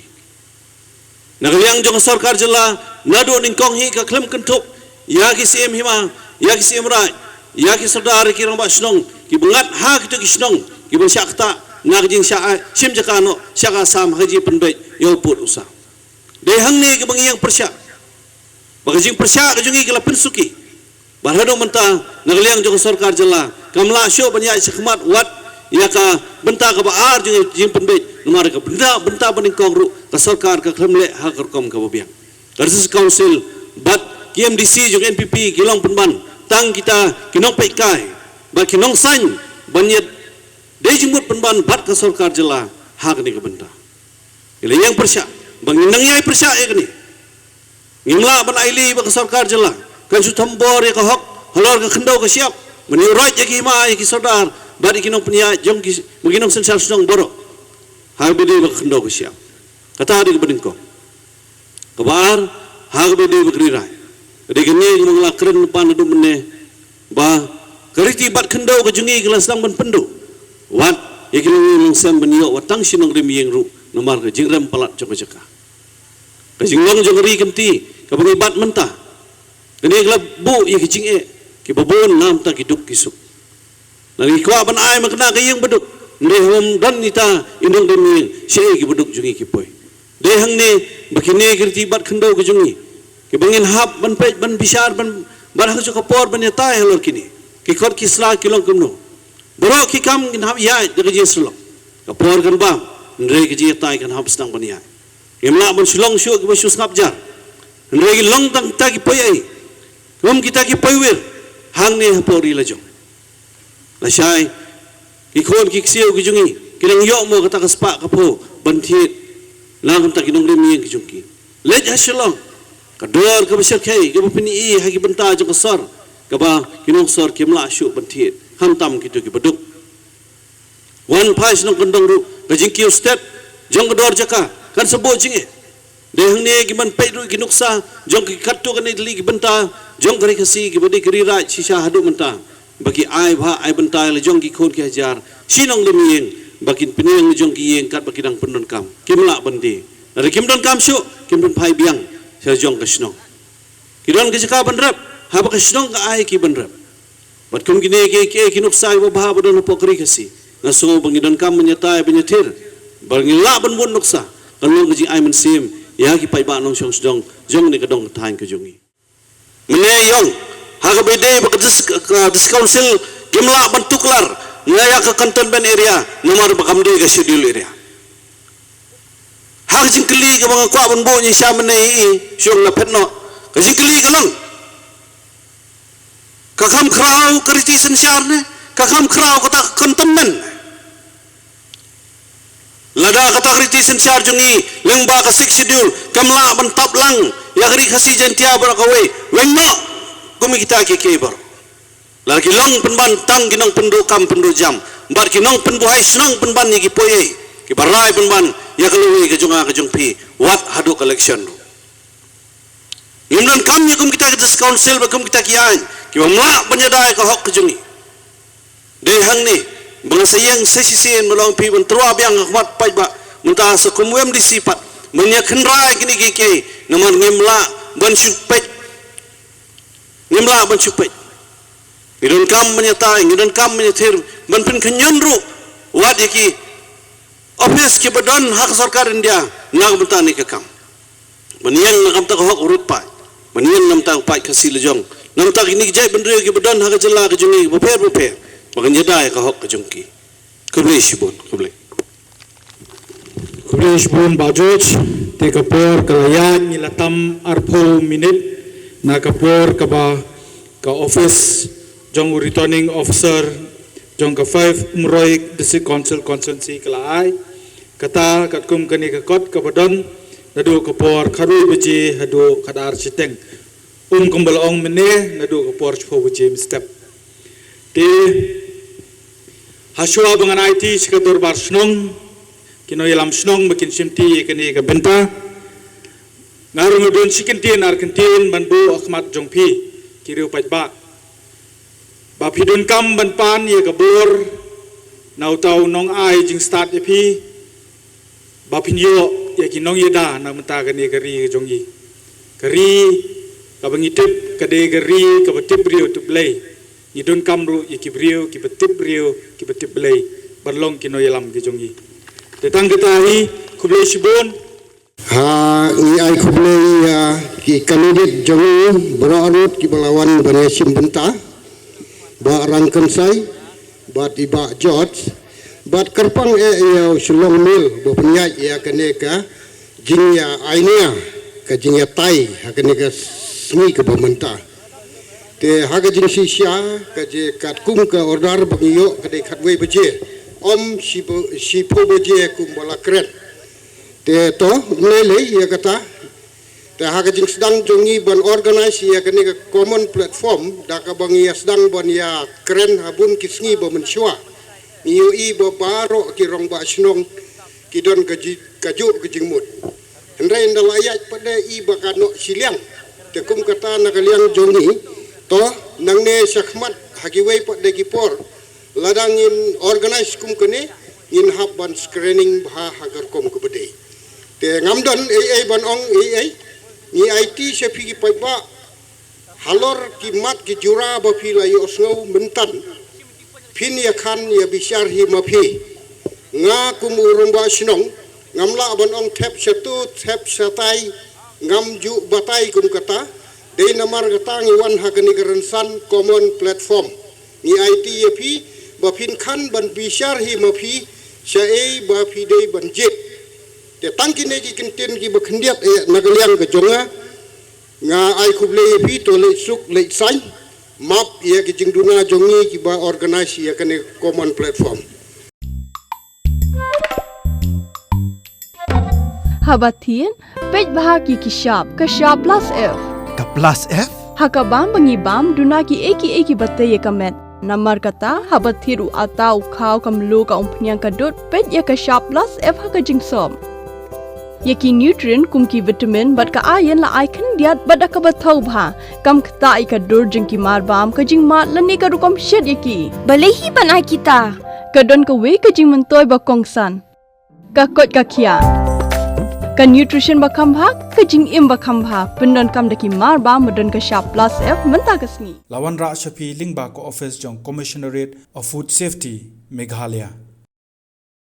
Na ka liang jong ka sorkar jylla, naduh nyngkong hi ka khlem kynthup ïa ki siem hima, ïa ki siem raid, ïa ki sordar, ïa ki rangbah shnong kiba ngat ha kito ki shnong kiban shah ktah na ka jingshah ai shim jaka noh sha ka Assam ha ka jingpynbeit ïa u pud u saw. Dei hangne kaba ngi ïeng pyrshah ba ka jingpyrshah ka jong ngi ka la pynsuki. Bad haduh mynta, na ka liang jong ka sorkar jylla kam lah shuh ban ïaid shakhmat wat ïa ka bynta kaba ar jong ka jingpynbeit, namar ka bynta, bynta ba nyngkong ruh ka sorkar ka khlem leh ha ka rukom kaba biang. Ka District Council bad ki M D C jong N P P ki long pynban tang kita ki nongpeitkai bad ki nongsaiñ ban ïa dei jingmut pynban bad ka sorkar jylla ha kane ka bynta. Ngi la ïeng pyrshah ba ngin nang ïai pyrshah ïa kane. Ngim lah ban ailad ba ka sorkar jylla kan shu thombor ïa ka hok halor ka khyndew ka shyiap, ban ïuh raid ïa ki hima, ïa ki sordar bad ïa ki nongpynïaid jong ki, ba ki nongsynshar shnong baroh ha kaba dei ba ka khyndew ka shyiap. Kata dei kaba nyngkong. Kaba ar, ha kaba dei ba ka ri rai. Ka dei kane kaba nga la kren lypa naduh mynne, ba ka riti bat khyndew ka jong ngi ka la sdang ban pynduh. Wat ïa ki nongïing nongsem ban ïoh wat tang shi nongrim ïing ruh namar ka jingrem palat jong ka jaka. Ka jinglong jong ka ri ka mih kaba ngi bat mynta, kane ka la buh ïa ka jingeh kiba bun namar ki duk ki suk. Lada ngi kwah ban ai ma kane ka ïing baduk, hynrei haba ym don ita i nongrim ïing, shaei ki baduk jong ngi ki poi? Dei hangne ba kine ki riti bat khyndew ka jong ngi, kiba ngin hap ban peit, ban bishar, ban, ban ha kajuh ka por ban ïatai halor kine, ki kot ki sla ki long kumno. Baroh ki kam ngin hap ïaid da ka jingsylloh. Ka por kan bam, hynrei ka jingïatai kan hap sdang ban ïaid. Ngim lah ban shu long shuh kiba shu sngap jar, hynrei ki long tang kita ki poi ei, kum kita ki poi wir hangne hapoh ri la jong. Lashai ki khun ki ksiew ki jong ngi ki dang ïoh mo kata ka spah ka phew ban thied na ka bynta ki nongrim ïing ki jong ki. Leit ha Shillong, ka dor kaba shyrkhei kaba pyni ha ki bynta jong ka sor, kaba ki nongsor kim lah shuh ban thied, khamtam kito kiba duk. Wan phai shnong kyndong ruh, ka jingkiew stet jong ka dor jaka kan sa buh jingeh. Dei hangne ki ban peit ruh ki nuksa jong ki katto katne tylli ki bynta jong ka Ri Khasi kiba dei ka ri raid shisha haduh mynta, ba ki ai bha ai bynta la jong ki khun ki hajar shi nongrim ïing, ba kin pynïeng la jong ki ïing katba ki dang pyndonkam. Kim lah ban die. Lada kim donkam shuh, kim pynphai biang sha jong ka shnong. Ki don ka jaka ban rep haba ka shnong ka ai ki ban rep. Bad kum kine ki, ki, ki nuksa kiba bha ba don hapoh ka Ri Khasi, nga sngew ba ngi donkam ban ïatai ban ïathir, ba ngin lah ban bun nuksa, kan long ka jingai mynsiem ïa ki paidbah nongshong shnong jong kane ka dong ka thaiñ ka jong ngi. Mynne ïong, ha kaba dei ba ka dis-, ka District Council kim lah ban tuklar na ïa ka cantonment area namar ba kam dei ka schedule area. Ha ka jingkylli kaba nga kwah ban buh ïa sha mynne, i, i, shuh na phet noh, ka jingkylli ka long, ka kham khraw ka riti synshar ne ka kham khraw kata ka cantonment? Lada kata ka riti synshar jong ngi lyngba ka Sixth Schedule kam lah ban tap lang ïa ka Ri Khasi Jaiñtia baroh kawei, weng noh kum kita kiei kiei baroh. Lada ki long pynban tang ki nongpynduh kam pynduh jam bad ki nongpynbuhai shnong pynban ïa ki poi ei, kiba rai pynban ïa ka lawei ka jong nga ka jong phi wat haduh ka election ruh. Ngim donkam ïa kum kita ki District Council bad kum kita ki aiñ kiba ym lah ban ïada ïa ka hok ka jong ngi. Dei hangne ba nga sa ïeng sa shisien ban ong phi ban tyrwa biang ha khmat paidbah mynta sa kum u M D C pat ban ïa kynra ïa kine kiei kiei, namar ngim lah ban shu peit. Ngim lah ban shu peit. Ngi donkam ban ïatai, ngi donkam ban ïathir, ban pynkhynñion ruh wat ïa ki ophis kiba don ha ka sorkar India na ka bynta kane ka kam. Ban ïeng na ka bynta ka hok u riewpaid, ban ïeng na ka bynta u paid Khasi la jong, na ka bynta kine ki jaitbynriew kiba don ha ka jylla ka jong ngi kiba pher ba pher, ba kan ïada ïa ka hok ka jong ki. Khublei shibun, khublei. Khublei shibun Bah George. Te ka por ka la ïaid, ngi la tam arphew minit na ka por kaba ka office jong u Returning Officer jong ka five Umroi District Council Constituency ka la ai. Kata katkum kane ka kot kaba don naduh ka por khatwei baje haduh khatar shiteng. Um, kumba la ong mynne, naduh ka por shiphew baje mynstep. Te hashwa ba ngan aiti sha ka dorbar shnong, ki nongïalam shnong ba kin shimti ïa kane ka bynta, nga ruh nga don shi kyntien ar kyntien ban buh ha khmat jong phi ki riew paidbah, ba phi donkam ban pan ïa ka bor na uta u nongai jingstad ïa phi, ba phin ïoh ïa ki nongïada na mynta kane ka ri ka jong ngi. Ka ri kaba ngi tip ka dei ka ri kaba tip briew tip Blei. Ngi donkam ruh ïa ki briew kiba tip briew kiba tip Blei ban long ki nongïalam ki jong ngi. Te tang kata hi, khublei shibun. Ha, ngi ai khublei ïa ki candidate jong ngi baroh arngut kiba la wan ban ïashim bynta. Bah Rangkynsai bad i Bah George bad kyrpang eh ïa u Shillong Mail ba pynïaid ïa kane ka jingïa ainia, ka jingïatai ha kane ka sngi kaba mynta. Te ha ka jingshisha, ka je katkum ka order ba ngi ïoh ka dei khatwei baje, ym shi bo-, shiphew baje kumba la kren. Te to, ngi lei ïa kata. Te ha ka jingsdang jong ngi ban organize ïa kane ka common platform, da kaba ngi ïa sdang ban ïa kren ha bun ki sngi ba mynshuwa, ngi ïohi ba baroh ki rangbah shnong ki don ka ji-, kajuh ka jingmut. Hynrei ynda la ïaid pat de i ba ka noh shiliang. Te kum kata na ka liang jong ngi, to, nangne shakhmat ha kiwei pat de ki por, lada ngin organize kum kane, ngin hap ban screening bha ha ka rukom kaba dei. Te ngam don ei ei ban ong ei ei, ngi aiti sha phi ki paidbah, halor ki mat ki jura ba phi la ïohsngew mynta, phin ïa khan ïa bishar hi ma phi. Nga kum u rangbah shnong, ngam lah ban ong thep shatu, thep shatai, ngam ju batai kum kata, dei namar kata ngi wan ha kane ka rynsan common platform. Ngi aiti ïa phi, ba phin khan ban bishar hi ma phi, shaei ba phi dei ban jied. Te tang kine ki kyntien kiba khyndiat eh na ka liang ka jong nga, nga ai khublei ïa phi, to leit suk, leit saiñ, map ïa ki jingduna jong ngi kiba organize ïa kane common platform. Haba thied, peit bha ki ki shap, ka shap plus F. Ka plus F? Ha ka bam ba ngi bam, duna ki ei ki ei kiba tei ïa ka met. Namar kata, haba thied u ata, u khaw, ka mluh, ka umphniang, ka dud, peit ïa ka shap plus F ha ka jingsop. Ïa ki nutrient kum ki vitamin bad ka iron la ai khyndiat bad da kaba thaw bha. Kam ktah ïa ka dur jong ki marbam, ka jingmad lane ka rukom shet ïa ki. Balei hi ban ai kita? Ka don kawei ka jingmyntoi ba kongsan. Ka koit ka khiah. Ka nutrition ba kham bha, ka jingim ba kham bha. Pyndonkam da ki marbam ba don ka shap plus F mynta ka sngi. La wanrah sha phi lyngba ka office jong Commissionerate of Food Safety, Meghalaya.